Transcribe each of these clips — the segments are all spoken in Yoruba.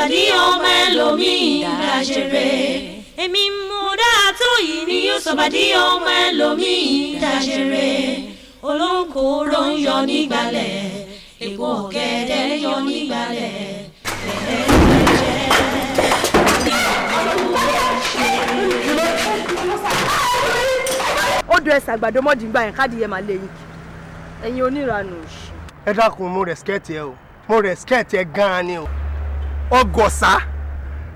sọ̀bàdí ọmọ ẹlòmíì dáṣeré. Èmi mo dáa tó yìí ni yóò sọ̀bàdí ọmọ ẹlòmíì dáṣeré. Olóńkòrò ń yọ nígbàlẹ̀, èpo ọ̀gẹ̀dẹ̀ ń yọ nígbàlẹ̀. Bẹ́ẹ̀ Ó dùn ẹsẹ̀ àgbàdo mọ́dì ń gbà yẹn káàdì yẹn máa lé yín kí ẹ̀yin oníranù òṣì. Ẹ dákun, mo rẹ̀skẹ́tì ẹ o, mo rẹ̀skẹ́tì ẹ gan-an ni o. Ọgọ̀sá,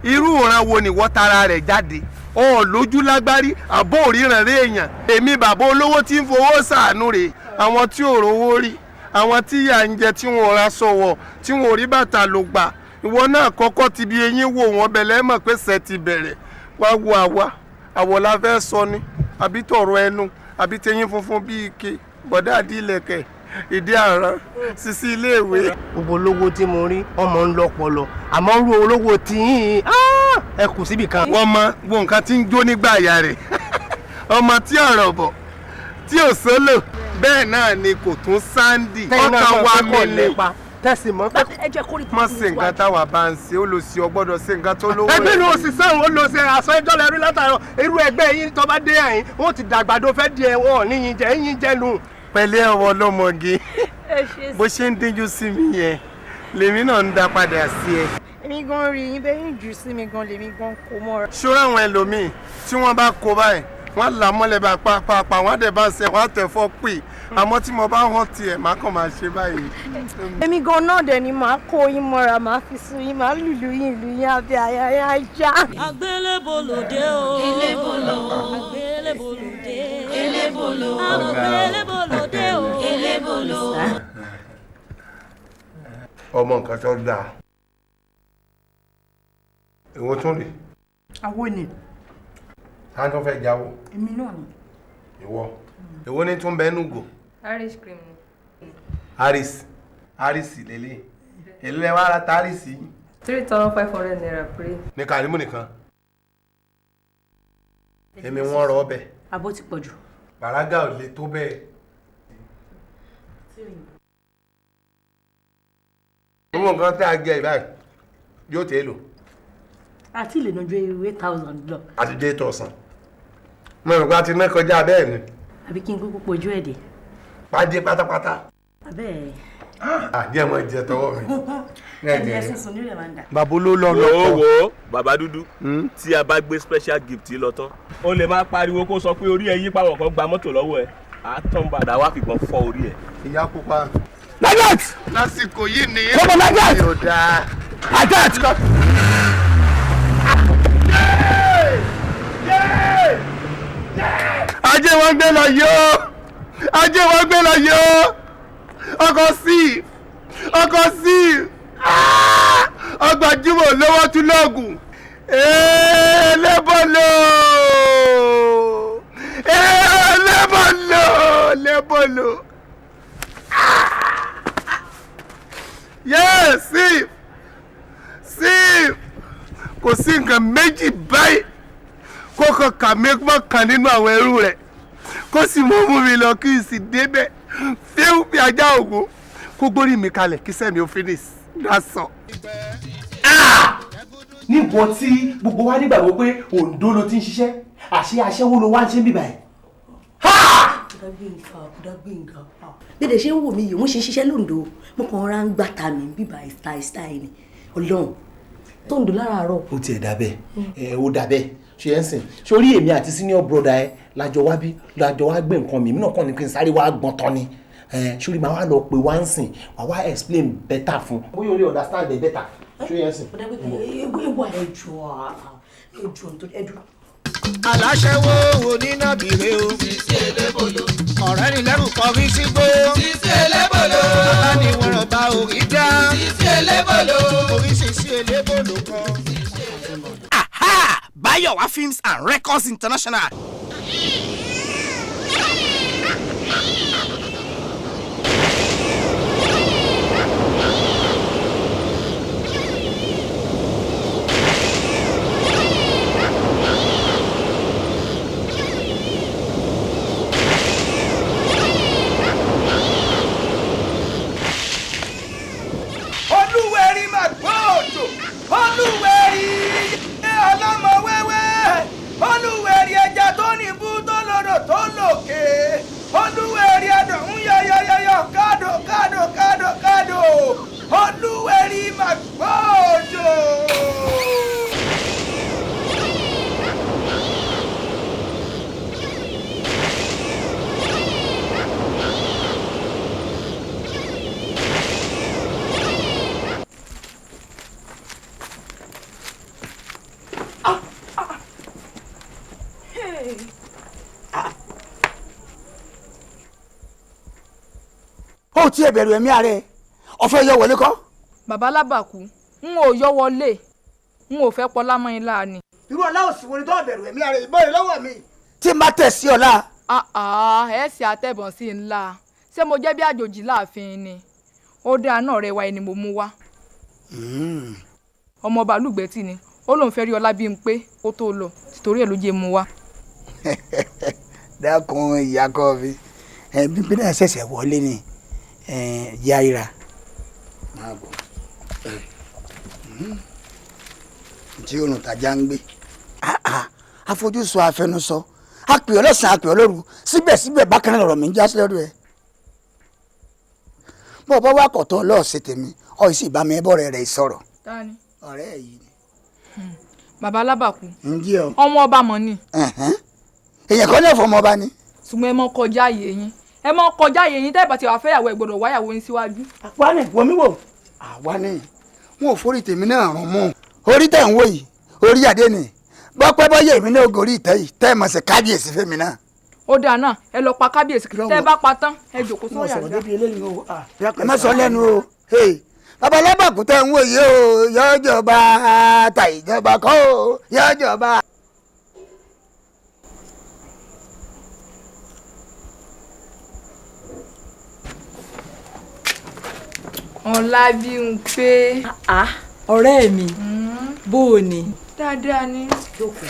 irú ìran wo ni wọ́n tara rẹ̀ jáde? Ọ̀ lójú lágbárí àbó òríran rẹ̀ èèyàn. Èmi bàbá olówó tí ń fowó ṣàánú rè, àwọn tí ò rówó rí, àwọn tí yà ń jẹ, tí wọn ò ra sọ̀wọ̀, tí wọn ò rí bàtà ló gbà. Ìwọ náà kọ́kọ́ ti bí eyín wò wọ́n bẹ̀lẹ́ mọ̀ pé sẹ́ ti bẹ̀rẹ̀ wá wo àwa àwọ̀ la fẹ́ sọ ni, àbí tọ̀rọ̀ ẹnu, àbí tẹyín funfun bíi ike bọ̀dá àdìlẹ̀kẹ̀ ìdí àrán sisi iléèwé. Gbogbo olówó tí mo rí, ọmọ ń lọpọlọ, àmọ́ rú olówó tí yín ẹ kù síbì kan. Wọ́n mọ gbogbo nǹkan tí ń jó nígbà àyà rẹ̀, ọmọ tí ọ̀rọ̀ bọ̀ tí ò sólò, bẹ́ẹ̀ náà ni kò tún sáńdì. Tẹ́yìn náà ọkàn mọ̀ wa pé kò mi ni lépa tẹ̀sí mọ́ pé. Ẹ jẹ́ kórìí. Má ṣe nǹkan táwa bá ń ṣe, ó lọ sí, ọ gbọ́dọ̀ ṣe nǹkan tó lówó. Ẹgbẹ́ ni òṣìṣẹ́ òun ó lọ ṣe aṣọ ẹjọ́ lẹ́rú látàrọ irú ẹgbẹ́ yín tó bá dé àyín, wọ́n ti dàgbàdo fẹ́ di ẹ̀ wọ́n ní yín jẹ́ yín jẹ́ nù. Pẹ̀lẹ́ ọwọ́ ọlọ́mọge. Ẹ ṣe. Bó ṣe ń díjú sí mi yẹn lèmi náà ń dá padà sí ẹ. Èmi gan rí yín bẹ́ẹ̀ yín jù sí mi gan, lèmi gan kò mọ́ra. Ṣọ́ra àwọn ẹlòmíì tí wọ́n bá kó báyìí, wọ́n là mọ́lẹ̀ bá pàápàá, wọ́n á dẹ̀ bá ṣe, wọ́n á tẹ̀ fọ́ pè, àmọ́ tí mo bá hàn tiẹ̀, má kàn máa ṣe báyìí. Èmi gan náà dẹ̀ ni màá kó yín mọ́ra, màá fi sun yín, màá lùlù yín, ìlú yín àbí àyà yín ajá. Àgbélébòlòdé o. Elébòlò. Àgbélébòlòdé. Elébòlò. Àgbélébòlòdé o. Elébòlò. Ọmọ nǹkan tó dáa, ìwọ tún rè. Àwo ni. Tá tó fẹ́ jáwó? Èmi náà ni. Ìwọ, ìwọ ní tún bẹ́ẹ̀ nùgò. Irish cream ni. Aris Aris lélẹ̀, èlé lẹ wá ra taris yìí? ₦3,500 péré. Ní Kàrímù nìkan èmi wọ́n rọ ọbẹ̀. Àbó ti pọ̀ jù. Bàrágà ò lè tó bẹ́ẹ̀. Gbogbo nǹkan tí a jẹ ìbáyìí yóò tẹ́ lò. Àti lè nàjú 8,000 lọ. Àti dé tọ̀sán, mo rò pé a ti ná kọjá bẹ́ẹ̀ ni. Àbí kí n kúkú pojú ẹ̀ dé. Pàdé pátápátá. Abẹ́. Àjẹ́ mọ̀ jẹ tọwọ́ mi. Ẹni ẹsùn sùn nílẹ̀ máa ń dà. Bàbá ló lọ lọ. Wo wo, bàbá dúdú, tí a bá gbé special gift yìí lọ tán, ó lè máa pariwo kó sọ pé orí ẹ yí pàwọ̀ kan gba mọ́tò lọ́wọ́ ẹ, àtọ́n padà wá fìbọn fọ́ orí ẹ. Ìyá pupa. Lagat! Lásìkò yìí ni. Kọ́mọ Lagat! Yóò dáa. Lagat! Ajé wọn gbé lọ yóò, ajé wọn gbé lọ yóò, ọkọ̀ sí, ọkọ̀ sí ọgbà jùmọ̀ lọ́wọ́ tún lọ́ọ̀gùn lẹ́bọ̀lọ́ lẹ́bọ̀lọ́ lẹ́bọ̀lọ́. Yes, sí sí, kò sí nǹkan méjì báyìí kó kàn kà mí mọ́ kan nínú àwọn ẹrú rẹ̀, kó sì mú mú mi lọ, kí n sì débẹ̀ fíw bí ajá ògún, kó gbórí mi kalẹ̀ kí sẹ́mi ó finish lásán. Níwọ̀n tí gbogbo wa nígbàgbọ́ pé Oǹdó ló ti ń ṣiṣẹ́, àṣé aṣẹ́wó ló wá ń ṣe ń bíbà ẹ̀. Bùdá Gbénga, Bùdá Gbénga, dédé ṣé ń wò mí yìí, wọ́n ṣe ń ṣiṣẹ́ lóńdó, mo kàn ra ń gbàtà mi bíbà style style ni ọlọ́run tó ń dùn láràárọ̀. Ó tiẹ̀ dà bẹ́ẹ̀ ẹ, ó dà bẹ́ẹ̀. Ṣe ẹ́ ń sìn sórí èmi àti senior brother ẹ lájọ wá bí lájọ wá gbé nǹkan mi, èmi náà kàn ní kí n sáré wá gbọ́n tán ni ẹ. Sórí màá wá lọ pé wá ń sìn, wà wá explain better fún bóyá o lè understand ẹ better. Ṣé ẹ ń sìn. Bùdá Gbénga, ewu ewu, ẹjọ ẹjọ nítorí ẹdùn. Aláṣẹwó wo nínàbìrè o. Sisi elébòlò. Ọ̀rẹ́ ni lẹ́rù kọrí sígbó. Sisi elébòlò. Bàbá ni wọ́n bá orí dá. Sisi elébòlò. Orí sisi elébòlò kan. Aha! Bayowa Films and Records International. Olúwẹ̀rí máa gbọ́ òjò. Olúwẹ̀rí. Olúwẹ̀rí mà gbọ́ òjò. Ó tiẹ̀ bẹ̀rù ẹ̀mí ààrẹ ọ̀fẹ́ yọ wọlé kọ́. Bàbá Lábàkú, n ò yọ wọlé, n ò fẹ́ pọlá mọ́ ilá ni. Irú ọlá òsì wo ni tó bẹ̀rù ẹ̀mí ààrẹ ìbọn rẹ lọ́wọ́ mi. Tí n bá tẹ̀ sí ọlá. Ẹ ṣe àtẹ̀bọ̀n sí ńlá, ṣé mo jẹ́ bí àjòjì láàfin ni? Ó dáa náà, rẹwà ẹni mo mú wá. Ọmọ ọba Lùgbẹ́tì ni, ó lóun fẹ́ rí ọlá bí n pé kó tó lọ, torí ẹ̀ ló jẹ́ mu wá. Dákun ìyá kọ́ mi, bíbí náà ṣẹ̀ṣẹ̀ wọlé ni yára máa bọ̀ tí òrùn tàjà ń gbé àfojúsọ àfẹnusọ àpè ọlọ́sàn àpè ọlọ́run síbẹ̀síbẹ̀ bákan náà lọ̀rọ̀ mi ń já sí lọ́dọ̀ ẹ̀ bọ́ ọ bá wà kọ̀tọ́ ọlọ́ọ̀sẹ̀ tèmi ọ̀ sì bá mi bọ́ọ̀rẹ̀ rẹ̀ sọ̀rọ̀. Tani? Ọ̀rẹ́ ẹ̀ yìí ni. Bàbá Alábàkú. Ǹjẹ́ o. Ọmọ ọba mọ̀ ni. Èèyàn kan ní ọ̀fọ̀ ọmọ ọba ni. Ṣùgbọ́n ẹ mọ kọjá àyè yín, ẹ mọ kọjá àyè yín, tẹ́ ẹ bá ti wà fẹ́yàwó ẹ gbọ́dọ̀ wáyàwó yín síwájú. Àwa ni wọ́n mi wò. Àwa ni wọn ò forí tèmi náà rún mú. Orí tẹ̀ ń wò yìí, orí adé ni, bọ́pẹ́ bọ́yẹ̀ èmi náà gorí ìtẹ́ yìí tẹ́ ẹ mọ̀ sí kábíyèsí fẹ́mi náà. Ó dáa náà, ẹ lọ pa kábíyèsí, tẹ́ ẹ bá pa tán ẹ jòkó sórí àga. Ẹ má sọ lẹ́nu o. Bàbá Alábàkú tẹ́ ń wò yìí o, yọjọba ta ìjọba kọ́ o, yọjọba. Ọlábímpé. Ọ̀rẹ́ mi, bó o ní. Dáadáa ni. Jókòó.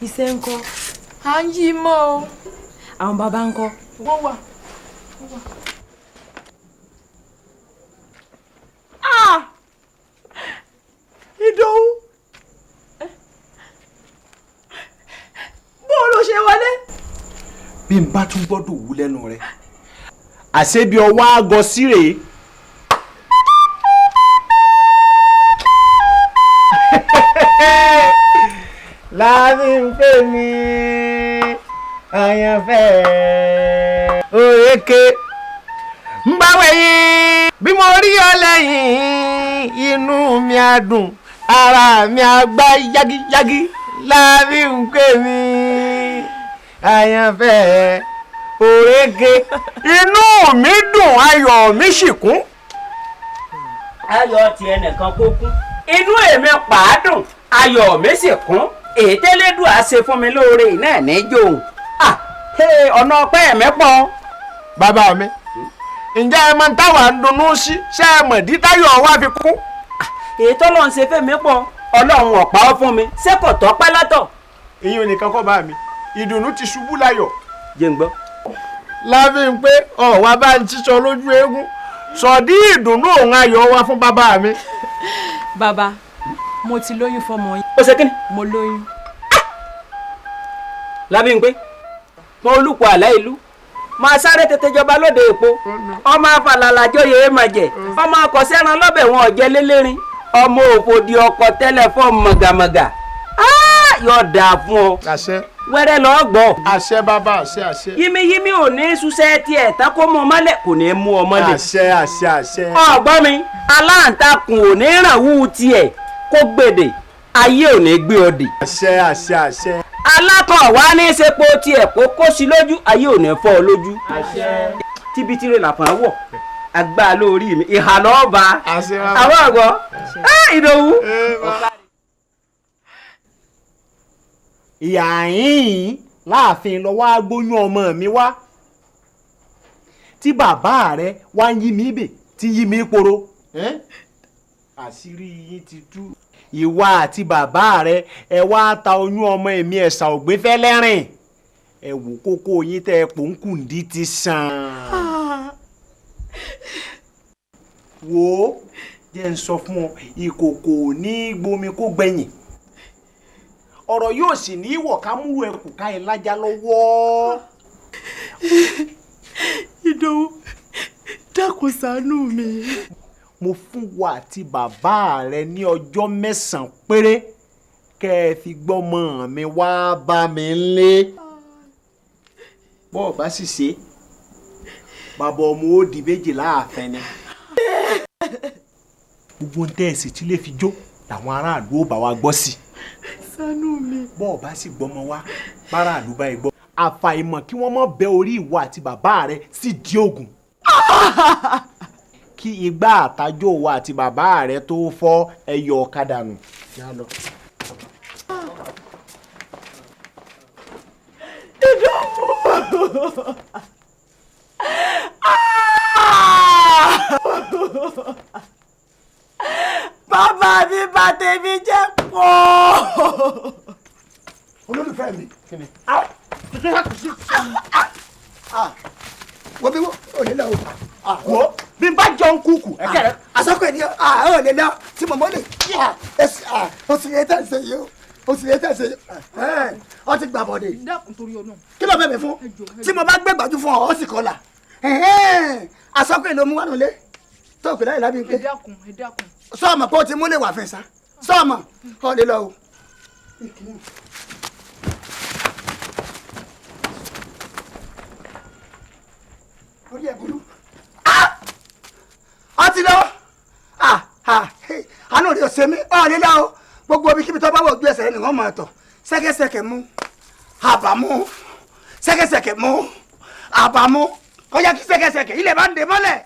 Iṣẹ́ ńkọ́? À ń yí mọ́ o. Àwọn bàbá ńkọ́? Wọ́n wà. Ìdòwú, bó o ló ṣe wọlé. Bí n bá tún gbọ́dọ̀ wú lẹ́nu rẹ, àṣé bí ọwọ́ àgọ́ sí rèé. Lábímpé mi àyànfẹ́ òrèké ń bá wẹ̀yìn bí mo rí ọ lẹ́yìn, inú mi á dùn, ara mi á gbá yágíyágí. Lábímpé mi àyànfẹ́ òrèké, inú mi dùn, ayọ̀ mi sì kún. Ayọ̀ tiẹ̀ nìkan kó kún, inú èmi pàádùn, ayọ̀ mi sì kún. Èyí tẹ́lẹ́dùn á ṣe fún mi lóore náà ní jòun, ọ̀nà ọpẹ́ mi pọ̀. Bàbá mi, ǹjẹ́ ẹ mọ̀ táwa ń dunnú sí? Ṣé ẹ mọ̀ dí táyọ̀ wá fi kún? Èyí tọ́lọ́ ń ṣe fẹ́mi pọ̀, Ọlọ́run ọ̀pá ọ fún mi, ṣé kò tọ́pẹ́ lọ́tọ̀? Ìyẹn nìkan kọ́ bá mi, ìdùnnú ti ṣubú láyọ̀. Jẹ́ ń gbọ́. Lábímpé ọ̀wá bá ń sísọ lójú eégún sọ̀dí ìdùnnú òun ayọ̀ wá fún bàbá mi. Bàbá, mo ti lóyún fọmọ yín. Ó ṣe kíni? Mo lóyún. Lábímpé, mọ olùkọ́ àlá ìlú máa sáré tètè jọba lóde èpo, ọmọ afàlàlàjọyè máa jẹ, ọmọ akọ̀sẹ́ran lọ́bẹ̀ wọn ọ̀jẹ̀ lélẹ́rin, ọmọ òfòdì ọkọ̀ tẹ́lẹ̀ fọ́ mọ̀gàmọ̀gà, yóò dáa fún ọ. Àṣẹ. Wẹ́rẹ́ lọ gbọ́. Àṣẹ bàbá, àṣẹ àṣẹ. Yínmíyínmí ò ní ṣuṣẹ́ tiẹ̀ tán kó mú ọ mọ́lẹ̀, kò ní mú ọ mọ́lẹ̀. Àṣẹ àṣẹ àṣẹ. Ọ̀gbọ́n mi, aláǹtakùn ò ní ràn wú tiẹ̀ kó gbèdè, ayé ò ní gbé ọ dè. Àṣẹ àṣẹ àṣẹ. Alákọ̀ wá ní í ṣepo tiẹ̀ kó kó sí lójú, ayé ò ní fọ́ ọ lójú. Àṣẹ. Tíbitire làpọ̀n wọ̀, àgbà lórí mi, ìhà lọ́ọ́ bá. Àṣẹ bàbá. Àwọn ọ̀gbọ́n, Ìdòwú. Ìyá yín láàfin lọ wá gbóyún ọmọ mi wá, tí bàbá rẹ wá ń yí mi bè tí yí mi poro. Àṣírí yín ti tú. Ìwà àti bàbá rẹ ẹ wá ta oyún ọmọ èmi ẹ̀sà ògbéfẹ́ lẹ́rìn, ẹ wò kókó yín tẹ ẹ pòǹkùndí ti sàn. Wò ó, jẹ́ ń sọ fún ọ, ìkòkò ní gbomi kó gbẹ̀yìn, ọ̀rọ̀ yóò sì ní ìwọ̀ ká múrò ẹkù ká ẹ lájà lọ́wọ́. Ìdòwú, Dákun ṣàánú mi. Mo fún wa àti bàbá rẹ ní ọjọ́ 9 péré kẹ́ ẹ fi gbọ́mọ mi wá bá mi lé. Bọ́ọ̀ bá sì ṣe bàbá ọmọ ó di méjì láàfin ni. Gbogbo ń tẹ́ ẹ̀ sì tí lè fi jó làwọn aráàlú ó bá wa gbọ́ sí. Ṣàánú mi. Bọ́ọ̀ bá sì gbọ́mọ wá báráàlú bá ẹ gbọ́. Àfàìmọ̀ kí wọ́n má bẹ orí ìwọ àti bàbá rẹ sí di ògùn. Kí igbá àtàjò wa àti bàbá rẹ tó fọ́ ẹyọ ọ̀kadà nù. Bàbá mi bà tèmi jẹ́ pọ̀. Olólùfẹ́ mi. Wo bí wo ò lè lọ o. Wo bí n bá jọ ń kúkú ẹ̀kẹ́ rẹ. Àsọkọ ènìyàn ò lè lọ tí mọ̀mọ́ lè. O sì lè tẹ̀sẹ̀ yìí o. O sì lè tẹ̀sẹ̀ yìí o. Ọ ti gbà bọ̀dẹ̀. Dákun torí Ọlọ́run. Kí ló bẹ̀ mí fún? Tí mo bá gbé gbàjú fún ọ, ó sì kọlà. Àsọkọ èlò mú wà nulẹ̀. Tó o pè láyé lábí pé. Ẹ dákun, ẹ dákun. Sọ́ọ̀mọ̀ pé o ti múlẹ̀ wà fẹ́ sá. Sọ́ọ̀mọ̀ ò lè lọ o. Orí ẹ̀ burú. Ọ ti lọ. Àánú rí ọ̀sẹ̀ mi, ọ̀ lè lọ o. Gbogbo ibi kíbi tó bá wọ̀ ojú ẹsẹ̀ rẹ̀ nìkan máa tọ̀. Ṣẹ́kẹ́ṣẹkẹ̀ mú, àbámú, ṣẹ́kẹ́ṣẹkẹ̀ mú, àbámú. Kọjá kí ṣẹ́kẹ́ṣẹkẹ̀ ilẹ̀ bá ń dè mọ́lẹ̀.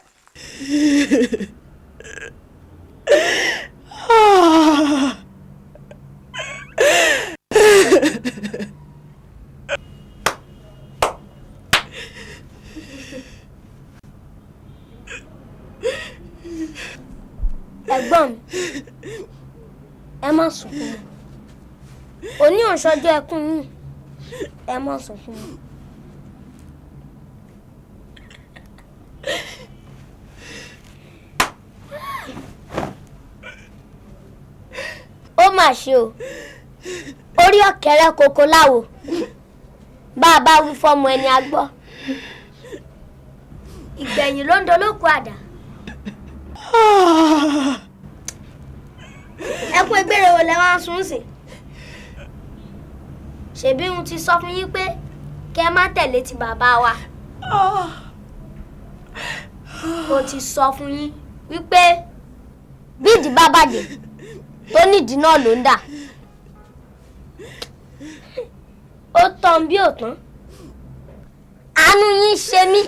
Ẹ̀gbọ́n mi, ẹ má sunkún mọ́. Òní ò ṣọjọ́ ẹkún yín, ẹ má sunkún mọ́. Ó mà ṣe o, orí ọ̀kẹ́rẹ́ koko láwo, bá a bá wí fọ́mọ ẹni a gbọ́. Ìgbẹ̀yìn ló ń dolóko àdá. Ẹkún egbére wo lẹ wá ń sun sí? Ṣèbí n ti sọ fún yín pé kẹ́ ẹ má tẹ̀lé ti bàbá wa. Mo ti sọ fún yín wípé bí ìdí bá bàjẹ́ tó nídìí náà ló ń dà. Ó tán bí ò tán. Àánú yín ṣe mí.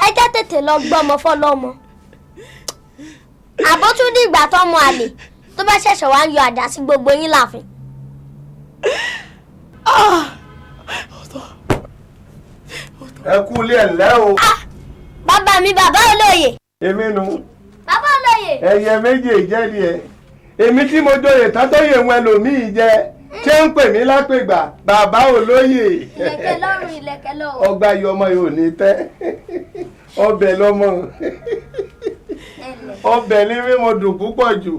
Ẹ jẹ́ tètè lọ gbọ́mọ fọlọ́mọ. Àbó tún dìgbà tọ́mọ àlè tó bá ṣẹ̀ṣẹ̀ wá ń yọ àdá sí gbogbo yín láàfin. Ẹ kú ilé ẹ̀ lẹ́ o. Bàbá mi, bàbá olóyè. Èmi nu. Bàbá olóyè. Ẹyẹ méjì jẹ́ ni ẹ. Èmi tí mo joyè tátóyè wọn ẹlòmíì jẹ. Ṣé ń pè mí lápègbà bàbá olóyè. Ìlẹ̀kẹ̀ lọ́rùn, ìlẹ̀kẹ̀ lọ́wọ́. Ọgbà yìí ọmọ yìí ò ní tẹ́. Ọbẹ̀ lọ́mọ. Ọbẹ̀ ní mímọ dùn púpọ̀ jù.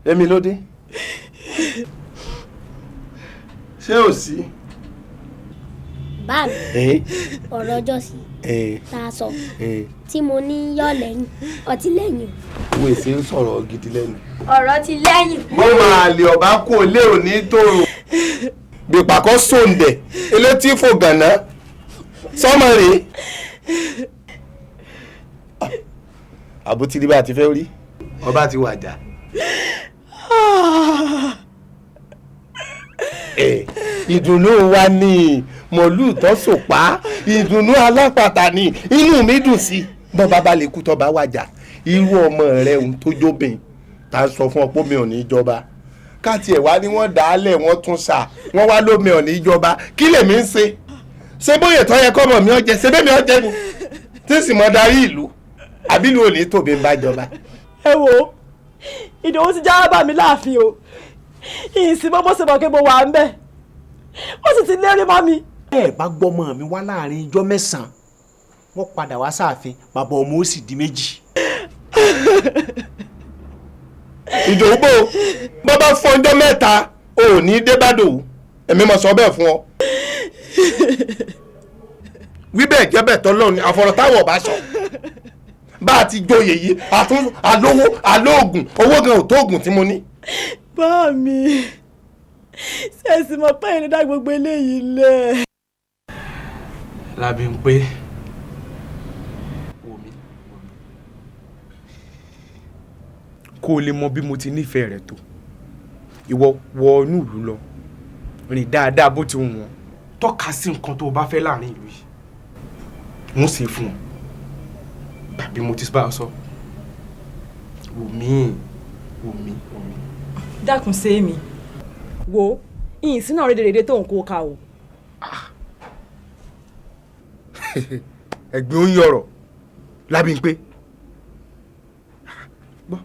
Èmi ló dé. Ṣé ò sí? Bá mi, ọ̀rọ̀ ọjọ́ sí tá a sọ tí mo ní yọ̀ lẹ́yìn, ọtí lẹ́yìn. Wo èsì ń sọ̀rọ̀ gidi lẹ́nu. Ọ̀rọ̀ ti lẹ́yìn. Mo máa lè ọ̀bá kò lé òní tòrò. Gbèpàkọ́ sòǹdẹ̀ elétí fò gànà sọ́mọ rèé. Àbótí rí bá a ti fẹ́ rí. Ọba ti wàjà. Ìdùnnú wa ni mọ̀lú tó sòpá, ìdùnnú alápàtà ni inú mi dùn sí. Bọ́ba bá lè kú tọ́ba wàjà, irú ọmọ rẹ̀ ń tó jóbìn tá a sọ fún ọ pé mi ò ní jọba. Káàtì ẹ̀ wá ní wọ́n dà á lẹ̀ wọ́n tún sà wọ́n wá lómi ò ní jọba. Kí lèmi ń ṣe? Ṣé bóyè tó yẹ kọ́mọ mi ọjẹ ṣé bẹ́ẹ̀ mi ọjẹ ni? Tí sì mọ darí ìlú àbí ìlú ò ní tòbí ń bá jọba. Ẹ wo, Ìdòwú ti já bá mi láàfin o. Ìsìn mọ́ bó ṣe mọ̀ pé mo wà ń bẹ̀. Ó sì ti lérí mọ́ mi. Ẹ bá gbọ́mọ mi wá láàrin ijọ́ 9, wọ́n padà wá sáàfin, bàbá ọmọ ó sì di méjì. Ìdòwú bò bọ́ bá fún ọjọ́ 3, ò ní dé bá Dòwú. Èmi mọ̀ sọ bẹ́ẹ̀ fún ọ. Wí bẹ́ẹ̀ jẹ́ bẹ́ẹ̀ tọ́lọ́run ni àfọ̀rọ̀ táwọn ọba sọ. Bá a ti joyè yìí, àtún alówó alóògùn, owó gan ò tó oògùn tí mo ní. Bá mi, ṣèṣì mọ̀ pé ìrìn dá gbogbo eléyìí lẹ̀. Lábímpé, wò mí, kó o lè mọ bí mo ti nífẹ̀ẹ́ rẹ tó. Ìwọ wọ inú ìlú lọ, rìn dáadáa bó ti wù wọ́n, tọ́ka sí nǹkan tó o bá fẹ́ láàrin ìlú yìí, n ó ṣe fún ọ. Tàbí mo ti bá ọ sọ. Wò mí, wò mí, wò mí. Dákun ṣe mi wo ìyìn sínú ọ̀rẹ́ dèrèdè tó ń kó ka o. Ẹ̀gbin ó ń yọ̀rọ̀ Lábímpé. Gbọ́,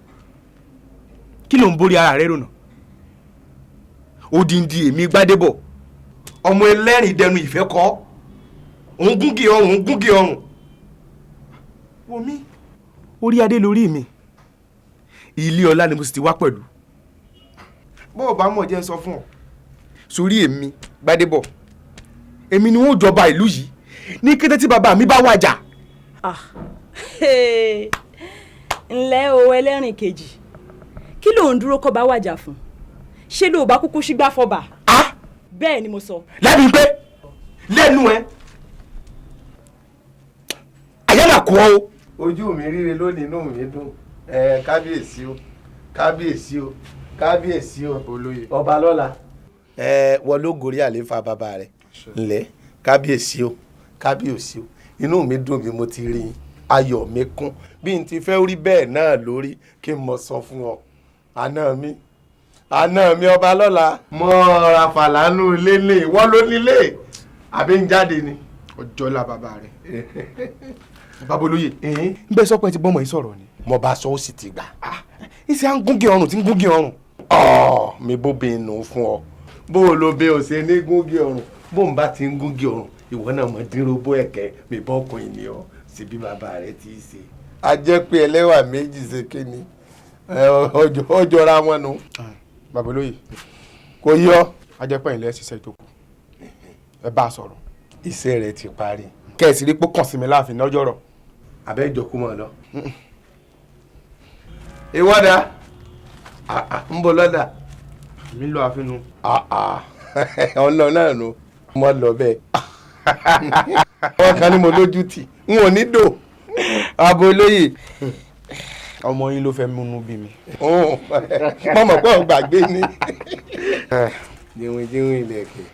kí ló ń borí ara rẹ rònà? Odindi èmi Gbádébọ̀, ọmọ ẹlẹ́rìn dẹnu ìfẹ́ kọ́, òun gúngi ọrùn, òun gúngi ọrùn. Wò mí, orí adé lórí mi, ilé ọlá ni mo sì ti wá pẹ̀lú. Bó o bá mọ̀ jẹ́ sọ fún ọ. Sórí èmi Gbádébọ̀, èmi ni wọ́n jọba ìlú yìí ní kété tí bàbá mi bá wàjà. Ǹlẹ́ o ẹlẹ́rìn kejì, kí ló ń dúró kọ́ bá wàjà fún? Ṣé ló bá kúkú sígbà fọba? Bẹ́ẹ̀ ni mo sọ. Lábímpé, lẹ́nu ẹ, àyàlà kú ọ o. Ojú mi ríre lónìí, inú mi dùn. Kábíyèsí o, kábíyèsí o, kábíyèsí o, ọba lọ́la. Wọ́n ló gorí àlééfà bàbá rẹ̀. Ǹlẹ́ kábíyèsí o, kábíyèsí o, inú mi dùn bí mo ti rí yín, ayọ̀ mi kún bí n ti fẹ́ rí bẹ́ẹ̀ náà lórí. Kí n mọ̀ sọ fún ọ, àná mi, àná mi ọba lọ́la. Mọ ra fàlànù lélẹ̀, wọ́n ló nílé àbí ń jáde ni. Ọjọ́ la bàbá rẹ̀. Bàbá olóyè, ń bẹ sọ pé ti bọ́mọ yìí sọ̀rọ̀ ni. Mo bá sọ, ó sì ti gbà. Ìṣe à ń gúngi ọrùn tí ń gúngi ọrùn. Ọ̀ mi bó bẹ nù fún ọ, bó o lo bẹ ò ṣe ní gúngi ọrùn. Bó ń bá ti ń gúngi ọrùn, ìwọ náà mọ dínróbó ẹ̀kẹ́ mi bọ́kùnrin ni ọ sí bí bàbá rẹ ti ṣe. A jẹ́ pé ẹlẹ́wà méjì ṣe kí ni ọjọ́ra wọn nu. Bàbá olóyè, kò yọ. A jẹ́ pé ilé ṣiṣẹ́ tó kù, ẹ bá a sọ̀rọ̀. Iṣẹ́ rẹ ti parí. Kẹ̀sì rí pé kàn sí mi láàfin lọ́jọ́ rọ̀. Àbẹ́jọ kú mọ̀ lọ. Ìwọ́dà ń bọ̀ lọ́dà. Mi lọ àfin nu. Ọlọ náà nu, mo lọ bẹ́ẹ̀. Wọ́n kan ní mo lójú tì, n ò ní dò. Bàbá olóyè, ọmọ yín ló fẹ́ múnú bí mi. Mo mọ̀ pé ò gbàgbé ni. Jíwìn jíwìn ilẹ̀kẹ̀.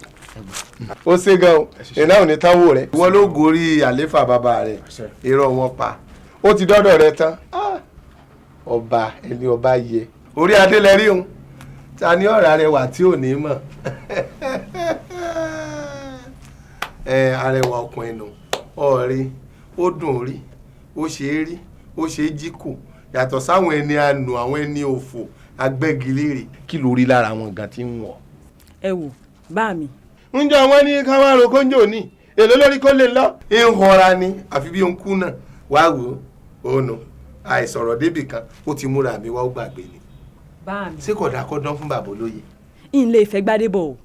Ó ṣe gan o, iná ò ní táwọ̀ rẹ̀. Ìwọ ló gorí àléfà bàbá rẹ̀, irọ́ wọn pa. Ó ti dọ́dọ̀ rẹ tán. Ọba ẹni ọba yẹ. Orí adé lẹ rí òun. Ta ni ọ̀rá rẹ wà tí ò ní mọ̀? Arẹwà ọkùnrin nù, ọ̀rẹ́, ó dùn rí, ó ṣe é rí, ó ṣe é jí kù. Yàtọ̀ sáwọn ẹni àánú, àwọn ẹni òfò, agbẹ́gilére. Kí ló rí lára wọn gan tí ń wọ̀? Ẹ wò, bá mi. Ǹjẹ́ wọ́n ní ká wá ro kóńjò ní? Èló lórí kó lè lọ? Ń họra ni, àfi bí òun kú náà. Wá wò ó, òun nù. Àìsọ̀rọ̀ débì kan, ó ti múra mi wá, ó gbàgbé ni. Bá mi. Ṣé kò dáa kó dán fún bàbá olóyè? Ìǹlẹ̀ ìfẹ́ Gbádébọ̀ o.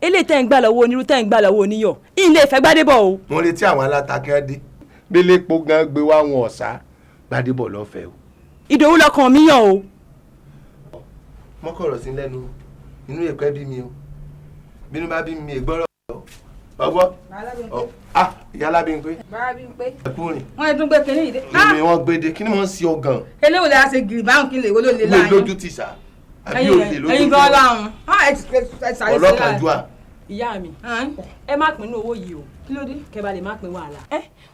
Eléyìí tẹ́ ń gbà lọ́wọ́ onírú, tẹ́ ń gbà lọ́wọ́ oníyọ̀. Ìǹlẹ̀ ìfẹ́ Gbádébọ̀ o. Mo retí àwọn alátakẹ́ dé. Bélépo gan gbé wá wọn ọ̀sá. Gbádébọ̀ lọ́fẹ̀ẹ́ o. Ìdòwú lọkàn mi yàn o. Mọ́kọ̀rọ̀ sí lẹ́nu, inú ẹ̀kọ́ bí mi o. Bínú bá bí mi, ègbọ́rọ̀ ọgbọ́. Ìyá Lábímpé. Lábímpé. Ẹkúrin. Wọ́n tún gbé kinní yìí dé. Èmi wọ́n gbé dé, kí ni wọ́n ń ṣe ọgàn? Eléwo la ṣe gìrì báwọn kí n lè wo ló lè láàyè. Lójú ti sà. Àbí òde lójú. Ẹyin gan láhùn. Ẹ sàré sí láàyè. Ọlọ́kànjúà. Ìyá mi, ẹ má pinnu owó yìí o. Kí ló dé? Kẹ́ bá lè má pín wàhálà.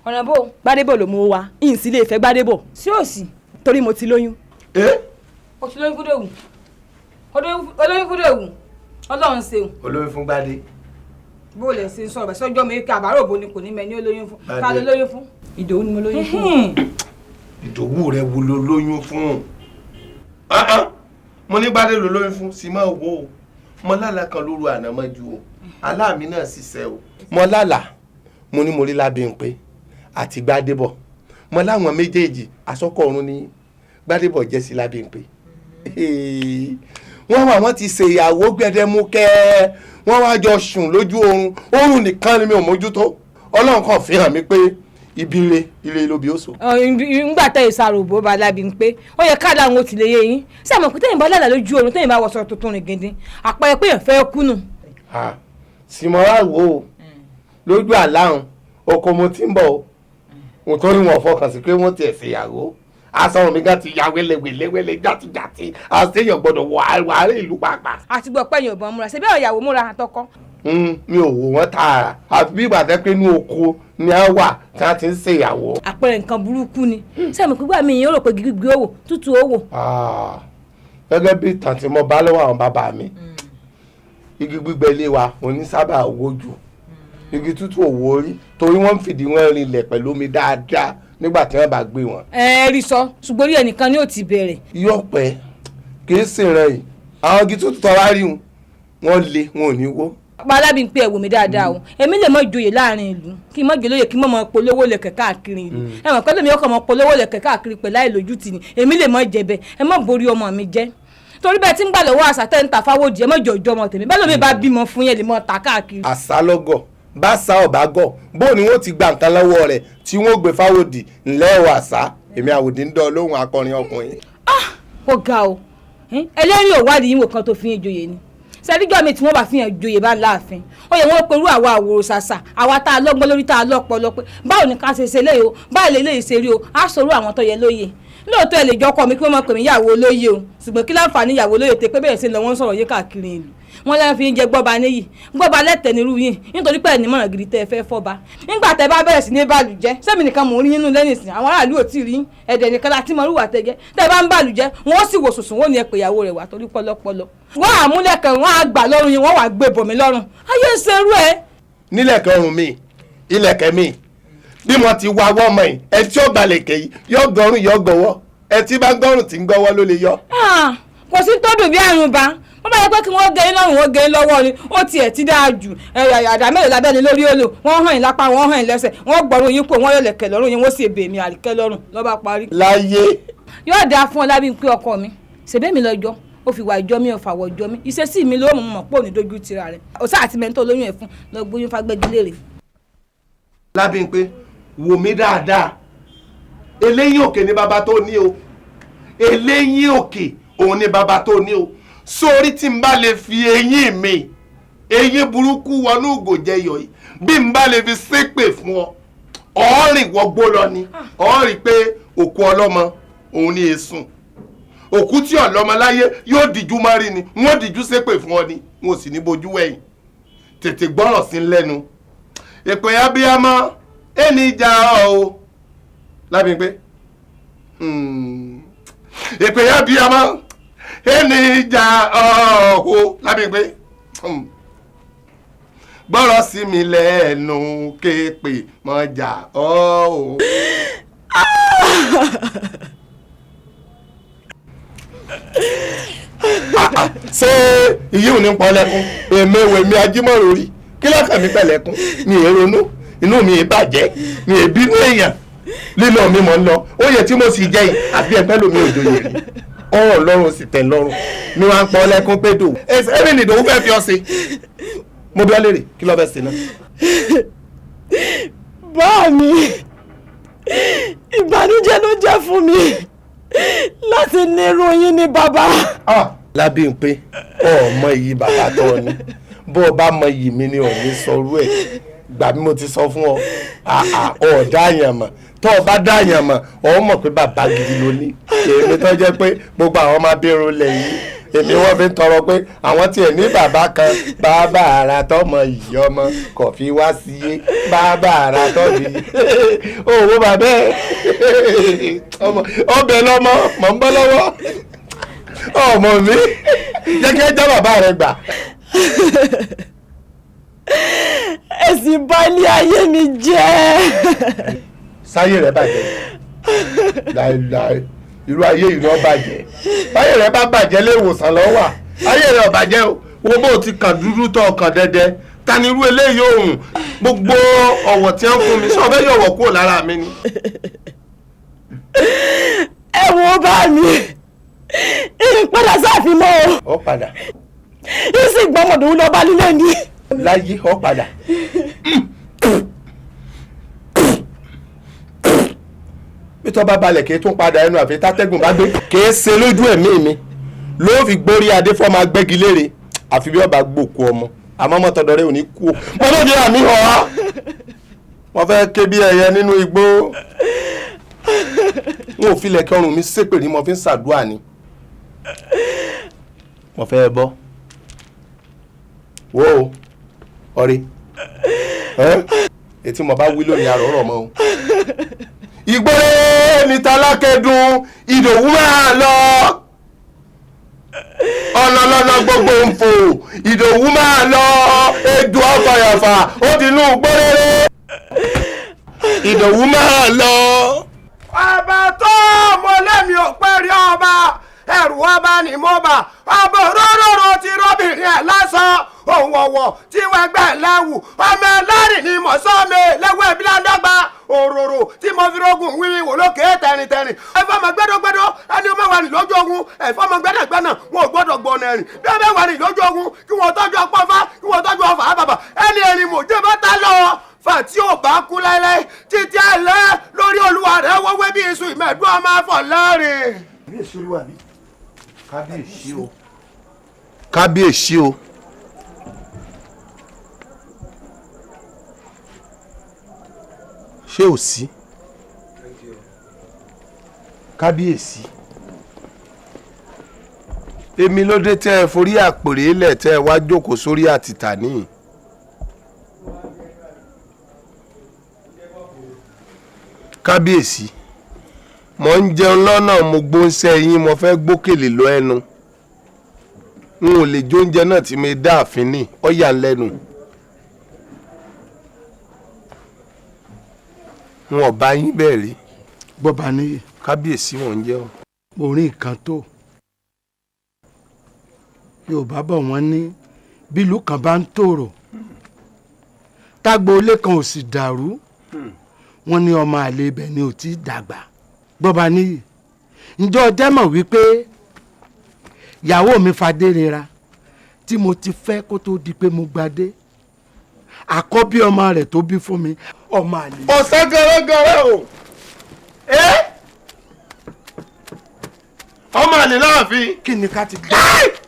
Ọ̀nà bò. Gbádébọ̀ ló mú wa, ìyìn sí lè fẹ́ Gbádébọ̀. Sí òsì. Torí mo ti lóyún. O ti lóyún fúdòwù. Olóyún fúdòwù. Ọlọ́run ṣeun. Olóyún fún Gbádé. Bó lè ṣe sọ̀rọ̀ bẹ́ẹ̀ sọ́jọ́ mi kí àbárò bo ni kò ní mẹ́ ní olóyún fún. Ta ló lóyún fún? Ìdòwú ni mo lóyún fún. Ìdòwú rẹ wo ló lóyún fún? Mo ní Gbádé ló lóyún fún, sì máa wò ó. Mo lálàá kan lóru àná mọ́jú o. Àlá mi náà sì ṣẹ o. Mo lálàá, mo ní mo rí Lábímpé àti Gbádébọ̀. Mo láwọn méjèèjì àsọkọ̀ ọ̀run ní Gbádébọ̀ jẹ́ sí Lábímpé. Wọ́n wà, wọ́n ti ṣe ìyàwó gbẹdẹmukẹ́, wọ́n wá jọ sùn lójú oorun. Oorun nìkan ni mi ò mójútó. Ọlọ́run kàn fi hàn mí pé ibi ire ire lóbi ó so. Ngbà tẹ ìsàròbó balábi ń pé ó yẹ káàdà àwọn òtí lè yé yín sí àmọ́ pé tẹ̀yìn bá lálàá lójú oorun tẹ̀yìn bá wọṣọ tuntun rìn gidi àpẹẹrẹ pé èèyàn fẹ́ kú nù. Sìmọ́ra wo o lójú àláhùn oko mo ti ń bọ̀ o mo tó ní wọn fọkàn sí pé wọ́n tiẹ̀ ṣèyàwó aṣọ mi gan ti ya wẹ́lẹ́wẹ́lẹ́wẹ́lẹ́ játijàti àṣeyàn gbọ́dọ̀ wọ àárẹ̀ ìlú pàápàá. Àti gbọ́ pé èèyàn ò bọ́n múra ṣe bí ọ̀yàwó múra àtọkọ. Mi ò wò wọ́n tààrà àfi bí ìgbà tẹ́ pé inú oko ni a wà tí wọ́n ti ń ṣèyàwó. Àpẹẹrẹ nǹkan burúkú ni sẹ́mi pípa mi yẹn rò pé gbígbé òwò tútù òwò. Gẹ́gẹ́ bí ìtàn tí mo bá lọ́wọ́ àwọn bàbá mi, igi gbígbẹ ilé wa òní sábà wó jù, igi tútù òwò orí torí wọ́n ń fìdí wọn rinlẹ̀ pẹ̀lú omi dáadáa nígbà tí wọ́n bá gbé wọn. Ẹ rí sọ, ṣùgbọ́n orí ẹnìkan ni ó ti bẹ̀rẹ̀. Yọ̀pẹ̀ kì í sì rẹ̀ yìí, àwọn igi tútù tọ́ra rí wọn le, wọn ò ní wó. Balábí ń pé ẹ̀wò mi dáadáa o, èmi lè mọ ìjòyè láàrin ìlú kí n mọ ìjòlóye kí n mọ mọ polówó lẹ̀kẹ̀ káàkiri ìlú. Ẹ mọ̀ pé lèmi ọkọ̀ mọ polówó lẹ̀kẹ̀ káàkiri pẹ̀lú àìlójútì ni èmi lè mọ jẹ̀bẹ̀. Ẹ mọ̀ borí ọmọ mi jẹ́ torí bẹ́ẹ̀ tí ń gbà lọ́wọ́ àṣà tẹ́ ń ta fáwọ́dì, ẹ mọ̀ jọ̀jọ́ ọmọ tèmi bẹ́ẹ̀ lómi bá bímọ fún yẹn lè mọ ta káàkiri. Àṣà lọ́gọ̀ bá sa ọ̀bá gọ̀ bó ni wọ́n ti gba nǹkan lọ́wọ́ rẹ̀ tí wọ́n gbé fáwọ́dì ńlẹ́ o àṣà èmi àwòdì ń dán lóhùn akọrin ọkùnrin. Ó ga o, ẹlẹ́rìí òwádìí yín wò kan tó fi ń joyè ni sẹ́díjọ́ mi tí wọ́n bá fi hàn joyè bá láàfin ó yẹ wọ́n perú àwa àwòrò ṣàṣà àwa tá a lọ́gbọ́n lórí tá a lọ́pọlọ pé báwo ni ká ṣe ṣe léyìí o, báwo lè léyìí ṣe rí o, á sọ̀rọ̀ àwọn tó yẹ lóye. Lóòótọ́ ẹ lè jọ ọkọ mi kí wọ́n máa pè mí ìyàwó olóye o, ṣùgbọ́n kí láǹfààní ìyàwó olóye tẹ pé bẹ́ẹ̀ ṣe lọ wọ́n ń sọ̀rọ̀ yé káàkiri ìlú wọn lẹ́nu fi ń jẹ gbọ́ba níyì gbọ́ba lẹ́tẹ̀ nírú yìí nítorí pé ẹni mọ̀ràn gidi tẹ́ ẹ fẹ́ fọ́ba. Nígbà tẹ́ bá bẹ̀rẹ̀ sí ní bàlùjẹ́ sẹ́mi nìkan mò ń rí nínú lẹ́yìn ìsìn àwọn aráàlú ò tí ì rí ẹ̀dẹ̀ nìkan láti mọ irúwà tẹ́jẹ́ tẹ́ bá ń bàlùjẹ́ wọ́n sì wò sùsùn wọ́n ní ẹ pè ìyàwó rẹ̀ wá torí pọlọpọlọ. Wọ́n àmúlẹ̀kẹ̀ wọ́n á gbà lọ́rùn yín wọ́n wà gbé bòmí lọ́rùn ayé ń ṣerú ẹ. Nílẹ̀kẹ̀ ọrùn mi ilẹ̀kẹ̀ mi bí mo ti wá wọ́ ọmọ yìí ẹ tí ó balẹ̀ kẹ́ yìí yọ gọrùn yọ gọwọ́ ẹ tí bá gọrùn tí ń gọwọ́ ló lè yọ. Kò sí tó dùn bí àrùn bá wọ́n bá yẹ pé kí wọ́n gé yín lọ́rùn wọ́n gé yín lọ́wọ́ ni ó tiẹ̀ ti dáa jù. Àdá mélòó lábẹ́ni lórí òòlù wọ́n hàn yín lápá wọ́n hàn yín lẹ́sẹ̀ wọ́n gbọ́rùn yín kó wọ́n yọ̀lẹ̀kẹ̀ lọ́rùn yín wọ́n sì èbè mi àríkẹ́ lọ́rùn lọ́ba parí. Láyé. Yóò dáa fún ọ lábí pé ọkọ mi ṣèbé mi lọ́jọ́ ó fi wà ìjọ mi ò fàwọ̀ ìjọ mi ìṣesí mi ló mọ̀ pò ní dojú tira rẹ̀ ọ̀sá àti mẹ́ńtọ́ olóyún ẹ̀ fún lọ gbóyún fagbẹ́gilére. Lábímpé wò mí dáadáa, eléyín òkè ni bàbá tó ní o, eléyín òkè òun ni bàbá tó ní o. Sórí tí n bá lè fi eyín mi eyín burúkú wọnú ògò jẹyọ yìí bí n bá lè fi ṣépè fún ọ ọ̀rìn wọgbó lọ ni ọ̀rìn pé òkú ọlọ́mọ òun ni èsùn òkú tí ọlọ́mọ láyé yóò díjú mọ́rí ni wọ́n díjú ṣépè fún ọ ni wọn ò sì ní bojú wẹ̀yìn. Tètè gbọ́rọ̀ sí lẹ́nu èpè abiyamọ ẹni ìjà ọ o Lábímpé èpè abiyamọ ẹni ìjà ọ o Lábímpé gbọ́rọ̀ sí mi lẹ́nu kéèpè mọ́jà ọ o. Ṣé ìyí ò ní pọ́ lẹ́kún? Èmi wèmi ajímọ̀rò rí kí lọ́kàn mi pẹ̀lẹ́kún mi è ronú inú mi è bàjẹ́ mi è bínú èèyàn lílọ mi mọ̀ ń lọ oyè tí mo sì jẹ yìí àbí ẹgbẹ́ lomi òjòyè rí ọ̀rọ̀ lọ́rùn sì tẹ̀ lọ́rùn mi wá ń pọ́ lẹ́kún pé dò ẹ̀mí nìdòwú fẹ́ fi ọ́ sí mo bí ọ léèrè kí ló fẹ́ ṣe náà. Bá mi ìbànújẹ́ ló jẹ́ fún mi láti nírú yín ní bàbá. Lábímpé ọmọ iyì bàbá tó ọ ní bó o bá mọ iyì mi ni ò ní sọrú ẹ gbà bí mo ti sọ fún ọ ọ dáyàn mọ̀ tó o bá dáyàn mọ̀ ọ mọ̀ pé bàbá gidi ló ní. Èmi tó jẹ́ pé gbogbo àwọn ọmọ abirùn lẹ̀ yìí èmi wọ́n fi ń tọrọ pé àwọn tiẹ̀ ní bàbá kan bàbá ara tọmọ yìí ọmọ kò fi wá sí i bàbá ara tọ́bi owó bàbá ẹ̀ ọbẹ̀ lọ́mọ mọ̀ ń bọ́ lọ́wọ́ ọmọ mi jẹ́ kí ẹ já bàbá rẹ gbà. Ẹ̀sìn bà ilé ayé mi jẹ́. Sáyé rẹ bàjẹ́ láéláé irú ayé yìí ló bàjẹ́ báyé rẹ bá bàjẹ́ lé ìwòsàn lọ wà ayé rẹ ò bàjẹ́ o wo bó ti kàn dúdú tó kàn dẹ́dẹ́ ta ni irú eléyìí òun gbogbo ọ̀wọ̀ tí wọ́n fún mi sọ fẹ́ yọ̀wọ̀ kúrò lára mi ni. Ẹ wo bá mi ìpadà sáàfin mọ́ o. Ó padà. Ìsìn gbọ́mọdún lọ bá lílé ni. Láyé ó padà. Bí tó bá balẹ̀ kí tún padà ẹnu àfi tátẹ́gùn bá gbé. Kì í ṣe lójú ẹ̀mí mi ló fi gbórí adé fọ́ máa gbẹ́gi léèrè àfi bí ọba gbòkú ọmọ àmọ́ mọ́tọ́dọ̀ rẹ ò ní kú o. Mo ló di àmì hàn á. Wọ́n fẹ́ ké bí ẹyẹ nínú igbó. N ò filẹ̀ kí ọrùn mi ṣépè ní mo fi ń ṣàdúrà ni. Mo fẹ́ bọ́. Wo ọ̀rẹ́ etí mo bá wí lónìí àrò ọ̀rọ̀ mọ́ o. Ìgbóró ní talákẹ́dùn Ìdòwú máa lọ. Ọ̀nà lọ́nà gbogbo ń fò Ìdòwú máa lọ. Ejò afàyàfà ó ti nú gbóréré. Ìdòwú máa lọ. Ọba tó mo lẹ́mi ò pẹ́ rí ọba ẹ̀rù ọba ni mo bà ọba òróró ti rọ́bìnrin ẹ̀ lásán òun ọ̀wọ̀ tí wọ́n gbẹ̀ lẹ́wù ọmọ ẹlẹ́rìn ni mo sọ́mi lẹ́wọ́ ẹbí ládọ́gba òróró tí mo fi rogun wíwí wò lókè tẹ̀rìntẹ̀rìn ẹ̀fọ́ ọmọ gbẹ́dọ́gbẹ́dọ́ ẹni ọmọ wà ní lójú ogun ẹ̀fọ́ ọmọ gbẹ́dàgbẹ́nà wọn ò gbọ́dọ̀ gbọ̀nà ẹ̀rìn bí wọ́n bẹ́ wà ní lójú ogun kí wọ́n tọ́jú ọpọ́fá kí wọ́n tọ́jú ọfà bàbà ẹni ẹ̀rìn mò jẹ́ bá ta lọ fà tí ò bá kú láéláé títí àlẹ́ lórí olúwa rẹ̀ wọ́wé bí iṣu ìmẹ̀dún ọmọ afọ̀ lẹ́rìn. Kábíyèsí olúwa mi. Kábíyèsí o. Kábíyèsí o. Ṣé ò sí? Kábíyèsí. Èmi ló dé tẹ́ ẹ forí àpèrè lẹ̀ tẹ́ ẹ wá jókòó sórí àtìtà níyì. Kábíyèsí, mo ń jẹun lọ́nà mo gbóúnṣẹ́ yín mo fẹ́ gbókèlè lọ ẹnu. N ò lè jóúnjẹ náà tí mo dá àfin ní ọ̀yà lẹ́nu. N ò bá yín bẹ́ẹ̀ rí. Bọ́ba níyì. Kábíyèsí mò ń jẹ́ o. Mo rí nǹkan tó. Yorùbá bọ̀ wọ́n ní bílù kan bá ń tòrò tágbo ilé kan ò sì dàrú wọ́n ní ọmọ àlè ibẹ̀ ni ò tí ì dàgbà. Bọ́ba níyì, ǹjẹ́ o jẹ́ mọ̀ wípé ìyàwó mi Fadérera tí mo ti fẹ́ kó tó di pé mo gbadé àkọ́bí ọmọ rẹ̀ tó bí fún mi ọmọ àlè. Ọ̀sán gẹ́rẹ́gẹ́rẹ́ o ọmọ àlè láàfin. Kí ni ká ti gbọ́.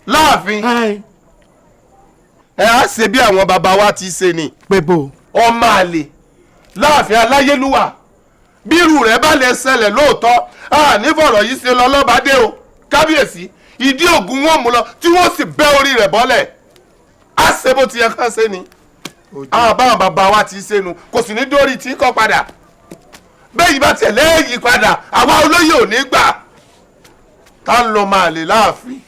Láàfin ẹ á ṣe bí àwọn bàbá wa ti ṣe ni. Pé bó. Ọmọ àlè láàfin aláyélúwà bírù rẹ̀ bá lè ṣẹlẹ̀ lóòótọ́ a ní fọ̀rọ̀ yìí ṣe lọ lọ́bàdé o. Kábíyèsí ìdí ògùn wọn mú lọ tí wọ́n sì bẹ́ orí rẹ̀ bọ́lẹ̀ á ṣe bó ti yẹ ká ṣe ni. Àwọn báwọn bàbá wa ti ṣe nu kò sì ní dórí tí kò padà bẹ́ẹ̀ yìí bá tiẹ̀ lẹ́yìn padà àwa olóyè ò ní gbà tá ń lọ máa lè láàfin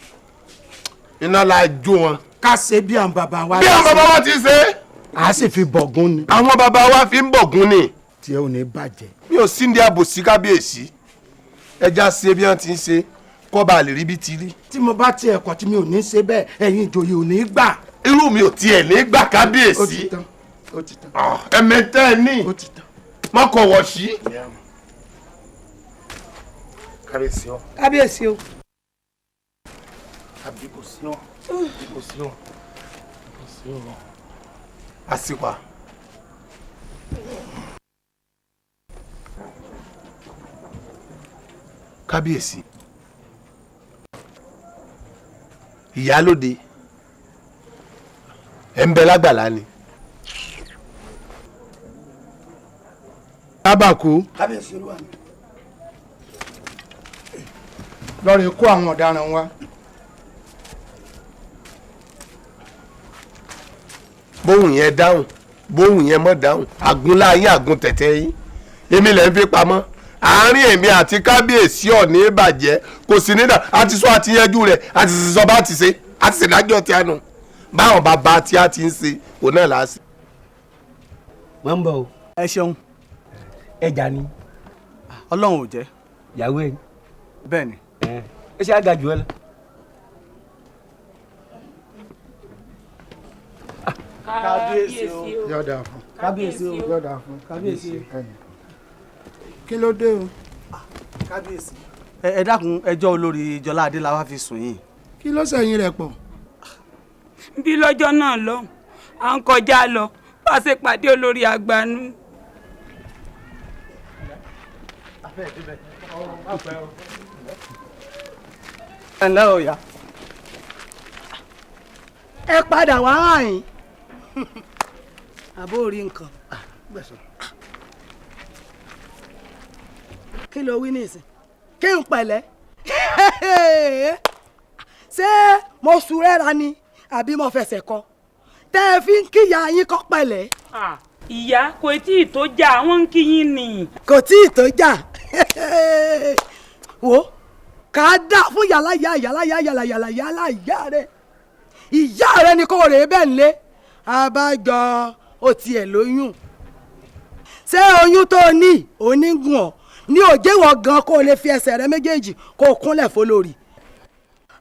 iná la jó wọn. Ká ṣe bí àwọn bàbá wa bí àwọn bàbá wa ti ṣe. A sì fi bọ̀gún ni. Àwọn bàbá wa fi ń bọ̀gún ni. Tí ẹ ò ní bàjẹ́. Mi ò sí ní àbòsí kábíyèsí ẹja ṣe bí wọ́n ti ń ṣe kọ́ bá lè rí bí ti rí. Tí mo bá tiẹ̀ kọ́ tí mi ò ní ṣe bẹ́ẹ̀ ẹ̀yin ìjòyè ò ní gbà. Irú mi ò tiẹ̀ ní gbà kábíyèsí. Ó ti tán ó ti tán. Ẹ̀mẹ̀tẹ́ ẹ ní ó ti tán. Mọ́kànwọ̀ sí. Kábíyèsí o. Kábíyèsí o. Àbí kò sí ọ kò sí ọ kò sí ọ. Àsìkò. Kábíyèsí ìyálóde ẹ̀ ń bẹ lágbàlá ni. Tábàkù. Kábíyèsí olúwa mi. Lọ́ọ̀rẹ́ kó àwọn ọ̀daràn wa. Bóun yẹn dáhùn bóun yẹn mọ́ dáhùn àgúnlá yín àgún tẹ̀tẹ̀ yín èmi lẹ́ ń fi pamọ́ àárín èmi àti kábíyèsí ọ̀ní ìbàjẹ́ kò sí nídà àti sọ àti yanjú rẹ̀ àti sọ bá ti ṣe àti ṣèdájọ́ tí a nù báwọn bàbá tí a ti ń ṣe òun náà là á ṣe. Wọ́n ń bọ̀ o. Ẹ ṣeun. Ẹja ni. Ọlọ́run ò jẹ́. Ìyàwó ẹ. Bẹ́ẹ̀ ni. Ẹ ṣe àga jù ẹ lọ. Kábíyèsí o. Yọ̀dà fún. Kábíyèsí o. Yọ̀dà fún. Kábíyèsí o. Kí ló dé o? Kábíyèsí. Ẹ dákun ẹjọ́ olórí Jọlá Adé la wá fi sùn yìí. Kí ló sẹ̀yìn rẹ̀ pọ̀? Bí lọ́jọ́ náà lọ, à ń kọjá lọ, bá a ṣe pàdé olórí àgbànú. Ẹ ǹlẹ́ o ìyá. Ẹ padà wá hàn yín. Àbó orí nǹkan. Kí ló wí nísìn? Kí n pẹ̀lẹ́? Ṣé mo sùrẹ́ra ni àbí mo fẹsẹ̀ kọ? Tẹ́ ẹ fi ń kíyà yín kọ́ pẹ̀lẹ́. Ìyá, kò tí ì tó jà, wọ́n ń kí yín ni. Kò tí ì tó jà. Wo kà á dà fún yàláyà yàláyà yàlàyàlà yàlá ìyá rẹ. Ìyá rẹ ni kò rèé bẹ́ẹ̀ nílé. Abájọ ó tiẹ̀ lóyún. Ṣé oyún tó ní onígun ọ̀ ní òjèwọ̀ gan kó o lè fi ẹsẹ̀ rẹ méjèèjì kó o kúnlẹ̀ fọlórí?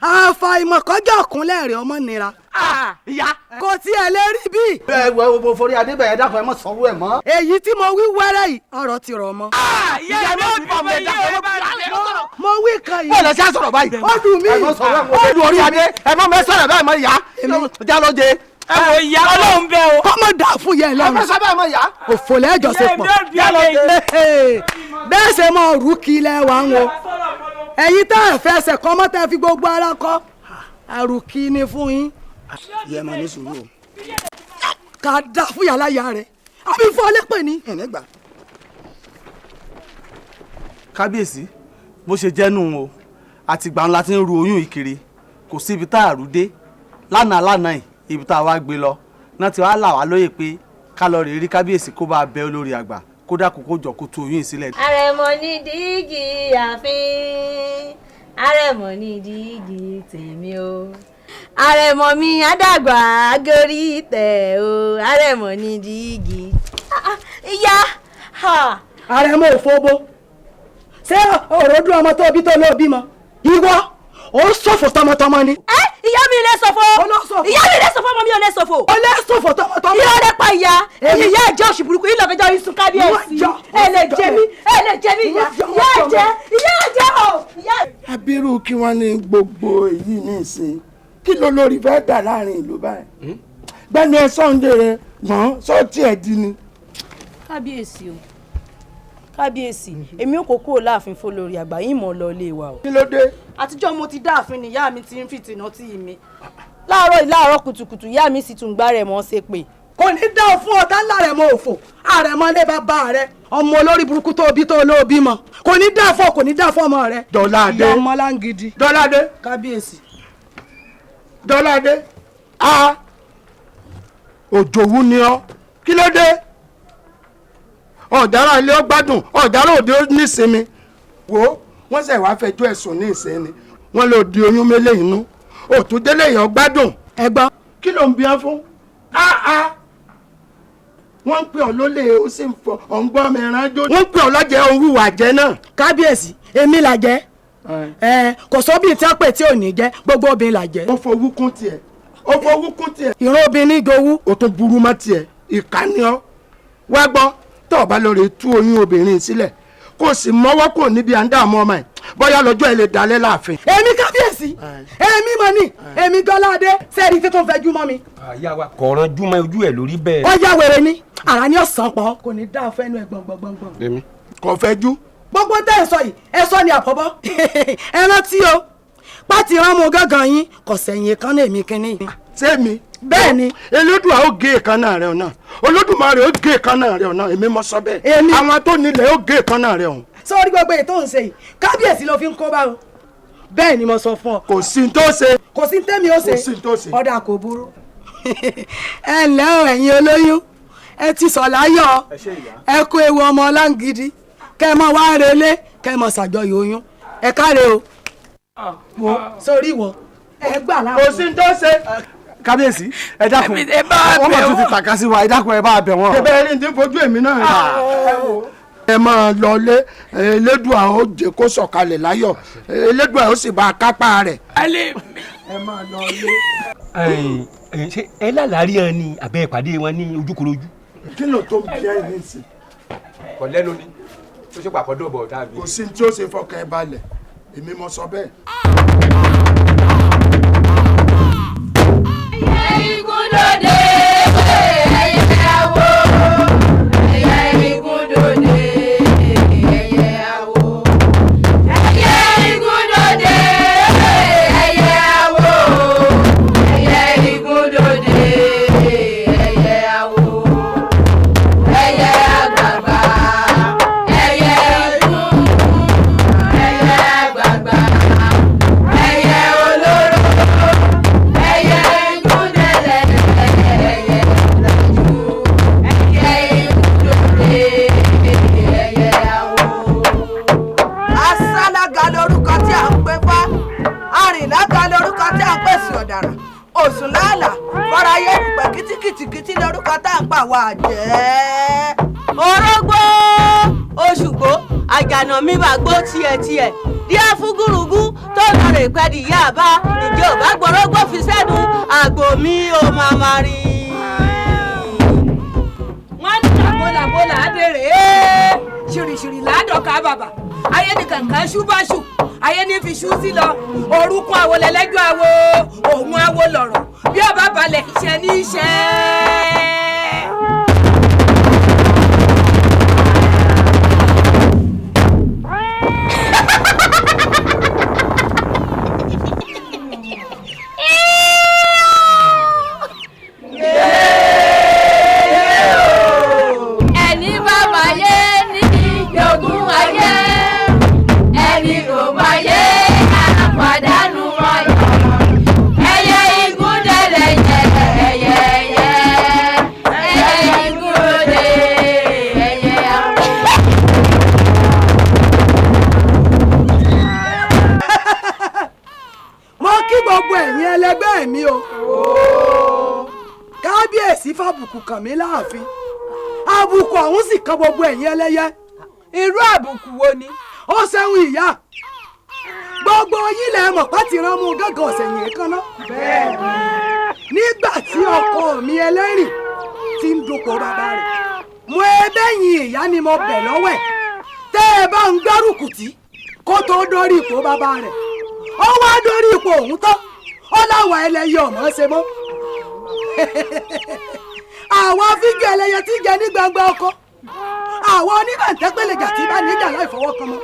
Àfàìmọ̀ kọjá kúnlẹ̀ rẹ̀ ọmọ nira. Ìyá. Kò tiẹ̀ lè rí bí. Ẹ wo forí adébẹ̀yẹ, dákun, ẹ mọ̀ sanwó ẹ̀ mọ́. Èyí tí mo wí wẹ́rẹ́ yìí, ọ̀rọ̀ ti rọ̀ mọ́. Ìyá mi ò bí ọmọ ẹ, dákun, ẹ mọ̀. Mo wí kan yìí. Bọ́ọ̀lù ẹ̀ṣẹ̀ sọ̀rọ̀ báyìí. Ó dùn mí. Ẹ mọ̀ sọ̀rọ̀ ẹ̀ mọ̀. Ó dùn orí adé. Ẹ mọ̀ mẹ́ sọ̀rọ̀ báyìí mọ́ ìyá. Já ló jẹ. Ẹ wo ìyá, Ọlọ́run bẹ́ o. Kọ́mọ dà fún yẹn lọ́rùn. Ẹ mọ̀ sọ báyìí mọ́ ìyá. Òfò lẹ́jọ́ ṣe pọ̀. Bẹ́ẹ̀ ṣe mọ rú kí ilẹ̀ wa ń wo. Ẹ̀yin tá ẹ̀ fẹsẹ̀ kọ́ mọ́ tẹ́ fi gbogbo ara kọ́. Àrùkí ni fún yín. Ìyá, ẹ máa ní sùúrù o. Kà á dà fún yàrá ìyá rẹ̀. Àbí fún ọlẹ́pẹ̀ ni. Ẹ̀ẹ́dẹ́gbà. Kábíyèsí, bó ṣe jẹ́ nù o, àtìgbà ńlá tí ń ru oyún ìkiri, kò sí ibi tá a rú dé lánàá lánàá yìí, ibi tá a wá gbé lọ náà ti wá là wá lóye pé ká lọ rèé rí kábíyèsí kó bá a bẹ olórí àgbà kó dákun kó jọ kó tú oyún yìí sílẹ̀. Àrẹ̀mọ ní dígí ààfin, àrẹ̀mọ ní dígí tèmi o, àrẹ̀mọ mi àdàgbà gorí ìtẹ́ o, àrẹ̀mọ ní dígí. Ìyá. Àrẹ̀mọ òfóbó, ṣé ọ̀rọ̀ dún ọmọ tó bí tó lóò bímọ ìwọ ó ṣòfò tọmọtọmọ ni. Ẹ ìyá mi lè ṣòfò, ìyá mi lè ṣòfò, ọmọ mi ò lè ṣòfò. Ó lè ṣòfò tọmọtọmọ. Ìyá rẹ pa ìyá, ẹ̀yin ìyá ẹ̀jẹ̀ òṣì burúkú yìí lọ́fẹ̀jọ́ yìí sun kábíyèsí. Ẹ lè jẹ mí, ẹ lè jẹ mí, ìyá ìyá ẹ̀jẹ̀, ìyá ẹ̀jẹ̀ o. Abirú kí wọ́n ní gbogbo èyí ní ìsìn, kí ló lórí fẹ́ dà láàrin ìlú báyìí? Gbẹ́nu ẹ sọ́ǹdẹ̀ rẹ gbọ́n sọ́ọ̀tì ẹ̀ di ni. Kábíyèsí o, kábíyèsí, èmi ò kó kúrò láàfin fọlórí àgbà yìí mọ̀ lọ ilé wa o. Kí ló dé? Àtijọ́ mo ti dáàfin ni ìyá mi ti ń fìtìnà tí mi. Láàárọ̀ ìláàárọ̀ kùtùkùtù, ìyá mi sì tún gbá rẹ̀ mọ́ ṣe pé. Kò ní dá o fún ọ̀tá ńlá rẹ̀ mọ́ òfò àrẹ̀mọ lé bàbá rẹ̀, ọmọ olórí burúkú tó bí tó olóòbí mọ́, kò ní dá fún ọ, kò ní dá fún ọmọ rẹ̀. Dọ́ládé. Ìyá ọmọ láǹgìdì. Dọ́ládé. Kábíyèsí. Dọ́ládé. A òjòwú ni ọ, kí ló dé? Ọ̀dára ilé ó gbádùn, ọ̀dára òde ó nísinmi. Wo wọ́n ṣẹ̀ wáá fẹjọ́ ẹ̀sùn ní ìsinmi, wọ́n lò di oyún mélé inú òtún délé èèyàn gbádùn. Ẹ̀gbọ́n. Kí ló ń bí wọn fún? Áá, wọ́n ń pè ọ́ lólè, ó sì ń fọ ọ̀ǹgbọ́n mi ránjó. Wọ́n ń pè ọ́ lọ́jẹ́, òun wíwà jẹ́ náà. Kábíyèsí, èmi là jẹ́ ẹ, kò sóbì tí wọ́n pè tí ò ní jẹ́, gbogbo obìnrin là jẹ́. Ó fowó kún tiẹ̀, ó fowó kún tiẹ̀. Ìran obìnrin gowú. Ó tún burú mọ́ tiẹ̀, ìkànnì ọ́ wá gbọ́. Tó o bá lọ rè tú oyún obìnrin sílẹ̀, kó o sì mọ́wọ́ kò níbi à ń dààmú ọmọ ẹ̀, bóyá lọ́jọ́ ẹ lè dalẹ̀ láàfin. Èmi kábíyèsí, èmi mọ̀ ní, èmi Dọ́ládé, sẹ́ẹ̀rì tí tó ń fẹjú mọ́ mi. Àyà wa kọ̀ọ̀ràn júmọ́ ojú ẹ̀ lórí bẹ́ẹ̀. Ó yá wèrè ni, àrà ni ọ̀sán pọ̀, kò ní dá fẹ́nu ẹ̀ gbọ̀ngbọ̀ngbọ̀ngbọ̀n. Èmi kò fẹjú. Gbogbo tẹ́ ẹ sọ yìí, ẹ sọ ni àkọ́bọ́. Ẹ rántí o, pátì ránmu gángan yín kò sẹ̀yìn kan náà èmi kínní. Sẹ́mi. Bẹ́ẹ̀ ni. Elédùà ó gé èékánná rẹ̀ ọ̀nà, Olódùmarè ó gé èékánná rẹ̀ ọ̀nà, èmi mọ̀ sọ bẹ́ẹ̀. Èmi. Àwọn tó nílẹ̀ ó gé èékánná rẹ̀ ọ̀hún. Sórí gbogbo ètò ń ṣe yìí, kábíyèsí ló fi ń kó bá o. Bẹ́ẹ̀ ni mo sọ fún ọ. Kò sí tó ṣe. Kò sí tẹ́mi ó ṣe. Kò sí tó ṣe. Ọ̀dà kò burú. Ẹ ǹlẹ́ o ẹ̀yin olóyún, ẹ ti sọ̀ láyọ̀, ẹ kó ewu ọmọ ọláǹgídí, kẹ́ ẹ mọ wá relé, kẹ́ ẹ mọ ṣàjọyọ̀ oyún, ẹ káre o. Wo sórí ìwọ, ẹ gbà láwọn. Kò sí tó ṣe. Kábíyèsí, ẹ dákun, wọ́n mọ̀ tún ti tàka sí wa, ẹ dákun, ẹ bá bẹ̀ wọ́n. Ṣé bẹ́ẹ̀ ni tí ń fojú èmi náà rí? Ẹ máa lọ lé, Elédùà ó jẹ́ kó sọ̀kalẹ̀ láyọ̀, Elédùà ó sì bá a kápá rẹ̀. Ẹ máa lọ lé. Ṣé ẹ lálàárí ẹ ni àbẹ́ ìpàdé wọn ní ojúkorojú? Kí ló tó ń bí ẹ ní ìsìn? Kò lẹ́nu ni tó ṣe pàkọ́ dọ̀bọ̀ tàbí. Kò sí tí ó ṣe, fọkàn ẹ balẹ̀, èmi mo sọ bẹ́ẹ̀. Igúndòde, ẹyẹ àwò, ẹyẹ igúndòde, ẹyẹ àwò. Òsùn láàlà fọráyé pẹ̀ kìtìkìtìkìtì lórúkọ tá à ń pa àwọn àjẹ́. Orógbó Òṣùgbó àjànà mi bá gbó tiẹ̀tiẹ̀ díẹ̀ fún gúrúgú tó lọ rè pẹ́ di ìyá àbá ìjọ bá gbọ́rọ́gbó fi sẹ́nu àgbò mi ò máa ma rí. Wọ́n ní làbólàbólà á dèrè é ṣìrìṣìrì ládọ̀ká bàbà ayé ní kankan ṣúbáṣù ayé ní fi ṣú sí lọ orúkún àwo lẹ́lẹ́jọ́ àwo òun àwo lọ̀rọ̀ bí ọba balẹ̀ iṣẹ́ ní iṣẹ́. Ẹni bá máyé ní jogún ayé, ẹni kò máyé àpàdánù ọyọ. Ẹyẹ igúndẹ̀lẹ̀ yẹ ẹyẹ ẹyẹ, ẹyẹ igúndẹ̀ ẹyẹ àrùn. Mo kí gbogbo ẹ̀yin ẹlẹgbẹ́ mi o. Kábíyèsí fàbùkù kàn mí láàfin, àbùkù ọ̀hún sì kan gbogbo ẹ̀yin ẹlẹ́yẹ. Irú àbùkù wo ni? Ó ṣeun ìyá, gbogbo yín lẹ mọ̀ pátì rán mú gángan ọ̀sẹ̀ yìí kan ná. Nígbà tí ọkọ mi ẹlẹ́rìn ti ń dupò bàbá rẹ̀, mo ẹbẹ́yìn ìyá ni mo bẹ̀ lọ́wọ́ ẹ̀ tẹ́ ẹ bá ń gbárùkù tí kó tó dórí ipò bàbá rẹ̀. Ó wá dórí ipò òun tán, ó láwọn ẹlẹ́yẹ ọ̀mọ́ ṣe mọ́. Àwọn fíjọ ẹlẹ́yẹ tí jẹ ní gbangba ọkọ, àwọn oníbàǹtẹ́pẹ̀lẹ̀jà tí bá níjà láì fọwọ́ kan mọ́.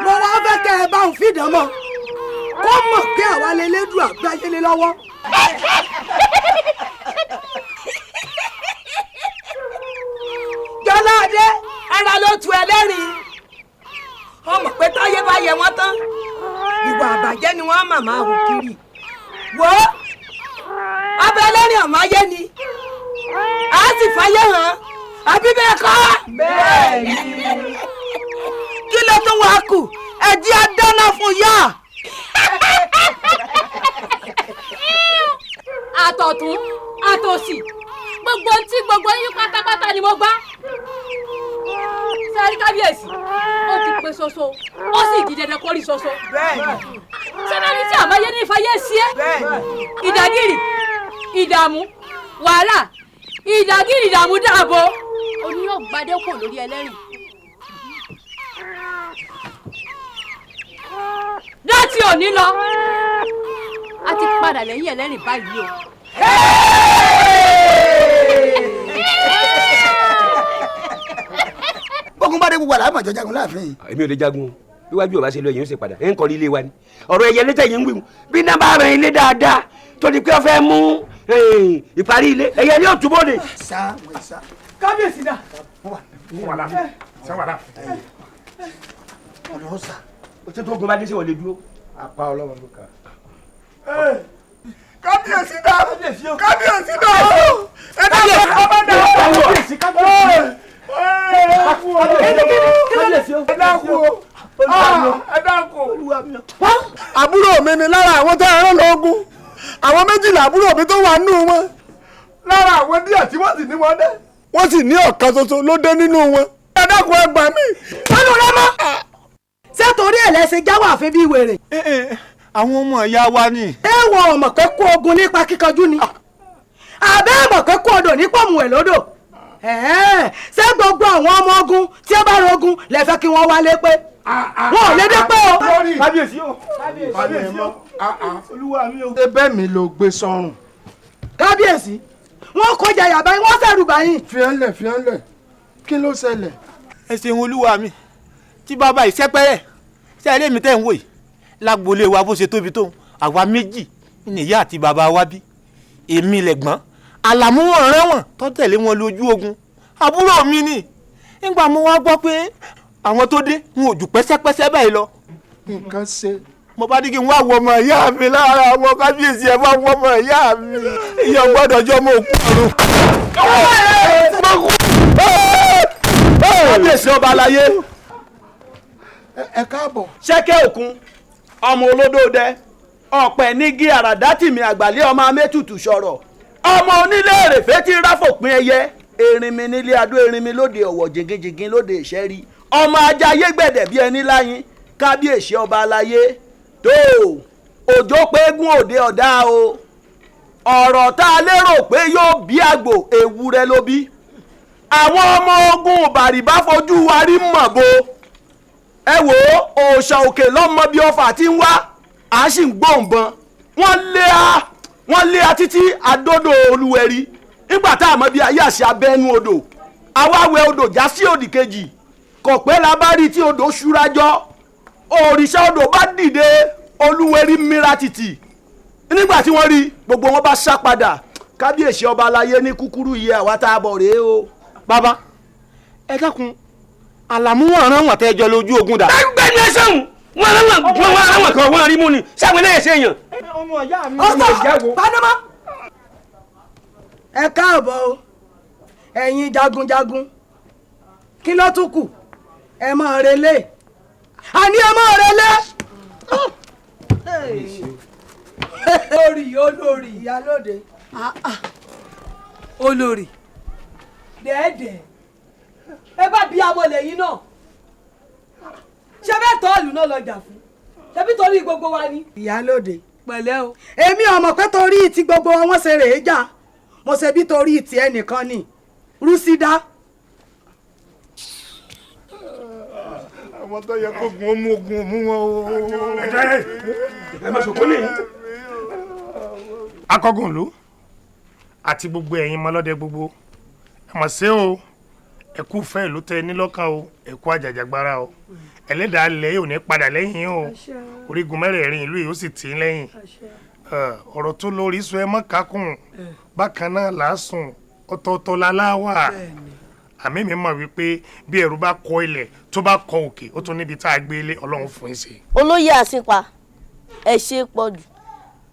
Mo wá fẹ́ kẹ́ ẹ bá òun fìdán mọ́ kó mọ̀ pé àwa lè lédùn àgbáyé lé lọ́wọ́. Jọládé ara ló tu ẹlẹ́rìí, ọmọ pé táyé bá yẹ wọ́n tán ìwà àbàjẹ́ ni wọ́n màmá hù kiri. Wò ó, ọbẹ̀ ẹlẹ́rìn ọ̀mọ́ ayé ni a sì fàyè hàn, àbí bẹ́ẹ̀ kọ́? Bẹ́ẹ̀ni. Kí ló tún wàá kù? Ẹ jẹ́ á dáná fún yá. Àtọ̀tún àtòsì gbogbo tí gbogbo yín pátápátá ni mo gbá. Sẹ́rí kábíyèsí ó ti pe ṣoṣo, ó sì di dandan kó rí ṣoṣo. Sẹ́fẹ̀rí tí àbáyé ní ìfàyè sí ẹ́. Ìdàgìrì ìdààmú wàhálà, ìdàgìrì ìdààmú dààbò oníyàn gbadé kò lórí ẹlẹ́rìn. Láti òní lọ a ti padà lẹ́yìn ẹlẹ́rìn báyìí o. Bógun bá dé gbogbo àlàmọ̀ jọ jagun láàfin. Èmi ò lè jagun o, bí wájú ọba ṣe lọ èyí ń ṣe padà ẹ̀ ń kọrí ilé wa ni. Ọ̀rọ̀ ẹyẹ létẹ̀ yìí ń wíwù bí náà bá rìn ilé dáadáa tó di pé ó fẹ́ mú ìparí ilé ẹyẹ ní òtúbọ̀ ni. Sá wẹ̀ sá. Kábíyèsí dà. Wọ́n wà láàfin, sá wà láàfin. Ọ̀dọ̀ ọ̀sà. O ṣe tó gun bá dé sí wọlé dúró. Apá ọlọ́run ló kà. Kábíyèsí dà, kábíyèsí dà o, ẹ dákun ọba dà o. Kábíyèsí, kábíyèsí. Ẹ dákun o, ẹ dákun. Àbúrò mi ni lára àwọn tó ẹran lóògùn, àwọn méjìlá àbúrò mi tó wà nínú wọn, lára àwọn díẹ̀ tí wọ́n sì ní wọn dé, wọ́n sì ní ọ̀kan ṣoṣo ló dé nínú wọn. Ẹ dákun ẹ gbà mí. Sọ́nù rẹ mọ́. Ṣé torí ẹ̀ lẹ́sẹ̀ jáwọ́ àfin bíi wèrè? Àwọn ọmọ ìyá wa ni. Ẹ wọ ọmọ pé kó ogun nípa kíkanjú ni, àbẹ́ mọ̀ pé kó odò nípa òmùwẹ̀ lódò. Ṣé gbogbo àwọn ọmọ ogun tí ó bá rogun lẹ fẹ́ kí wọ́n wálé pé wọn ò lè dé pé o. Kábíyèsí o, kábíyèsí o, olúwa mi o. Ẹ̀bẹ̀ mi ló gbé sọ́rùn. Kábíyèsí, wọn kọjá yàbá yín, wọ́n sẹ̀rù bá yín. Fiẹ́lẹ̀ fiẹ́lẹ̀, kí ló ṣẹlẹ̀? Ẹ ṣeun olúwa mi, tí bàbá ìṣẹ́pẹ́rẹ́ ṣe eré mi tẹ́ ń wò yìí lágboolé wa bó ṣe tóbi tó, àwa méjì ni ìyá àti bàbá wa bí, èmi lẹ̀gbọ́n Àlàmú wọn rẹ́wọ̀n tó tẹ̀lé wọn lójú ogun, àbúrò mi ni. Nígbà mo wá gbọ́ pé àwọn tó dé wọn ò jù pẹ́sẹ́pẹ́sẹ́ báyìí lọ. Nǹkan ṣe. Mo bá ní kí n wá wọ ọmọ ìyá mi lára àwọn kábíyèsí, ẹ bá wọ ọmọ ìyá mi, ìyá gbọ́dọ̀ jọ ọmọ òkú ọ̀run. Kábíyèsí ọba aláyé. Ẹ káàbọ̀. Ṣẹ́kẹ́ òkun ọmọ olódó dẹ, Ọ̀pẹ nígi àràdá tìmí àgbàlẹ́ ọmọ amétùtù sọ̀rọ̀ ọmọ onílé èrèfé tí ráfòpin ẹyẹ erinmi nílé adó erinmi lóde ọ̀wọ̀ jìngìnjìngìn lóde ìṣẹ́rí ọmọ ajá ayégbẹ̀dẹ̀ bí ẹni láyín kábíyèsí ọba aláyé tó òjò péégún òde ọ̀dá o ọ̀rọ̀ tá a lérò pé yóò bí àgbò ewúrẹ́ ló bí àwọn ọmọ ogun bàrìbá fojú wa rí mọ̀ bo ẹ wò ó òòṣà òkè lọ́mọ bí ọfà tí ń wá à sì ń gbóǹbọn wọ́n lé a wọ́n lé a títí adódò olúwẹ̀rí nígbà tá a mọ̀ bí ayé àṣẹ abẹ́nú odò àwa wẹ odò já sí òdì kejì kọ̀pẹ́ la bá rí tí odò ṣúrajọ́ òrìṣà odò bá dìde olúwẹ̀rí mìíràn tìtì nígbà tí wọ́n rí gbogbo wọn bá sá padà kábíyèsí ọba aláyé ní kúkúrú iye àwa tá a bọ̀ rèé o. Bàbá ẹ dákun àlàmú wọn rán wọn tẹjọ lójú ogun dà. gbẹ́ni ẹ sẹ́wọ̀n wọn rán wọn wọn rán wọn kan wọn rí mú ni sáwọn eléyìí ṣe èèyàn. Ọmọ ìyá mi. Ọ̀sán Panama. Ẹ káàbọ̀ o, ẹ̀yin jagunjagun, kí ló tún kù? Ẹ máa relé. Àní ẹ máa relé. Olórí olórí. Ìyálóde. Olórí. Dẹ́ẹ̀dẹ́. Ẹ bá bí amọ̀ lẹ́yìn náà. Ṣé bẹ́ẹ̀ tọ́ọ̀lù náà lọ jà fún? Ṣebí torí gbogbo wa ni. Ìyálóde. Pẹ̀lẹ́ o. Èmi ò mọ̀ pé torí ti gbogbo wa wọ́n ṣe rèé jà. Mo ṣe bí torí ti ẹnìkan ni. Rúsídá. Àwọn tó yẹ kó gun ó mú ogun mú wọn o. Ẹ má sọkún ní. Akọ́gun ìlú àti gbogbo ẹ̀yin ọmọlọ́dẹ gbogbo ẹ mọ̀ sí o, ẹ kú fẹ́ ìlú tẹ ní lọ́kàn o, ẹ kú àjàjàgbara o, ẹlẹ́dàá ilẹ̀ yóò ní padà lẹ́yìn yín o, orígun mẹ́rẹ̀ẹ̀rin ìlú yìí ó sì tì í lẹ́yìn. Ọ̀rọ̀ tó lórí sọ ẹ mọ́ kákùn bákan náà làásùn ọ̀tọ̀ọ̀tọ̀ làlá wà. Àmì mi mọ̀ wípé bí ẹ̀rù bá kọ ilẹ̀ tó bá kọ òkè ó tún níbi tá a gbé ilé Ọlọ́run fún yín ṣe. Olóyè Àsìnpa ẹ ṣe pọ̀ jù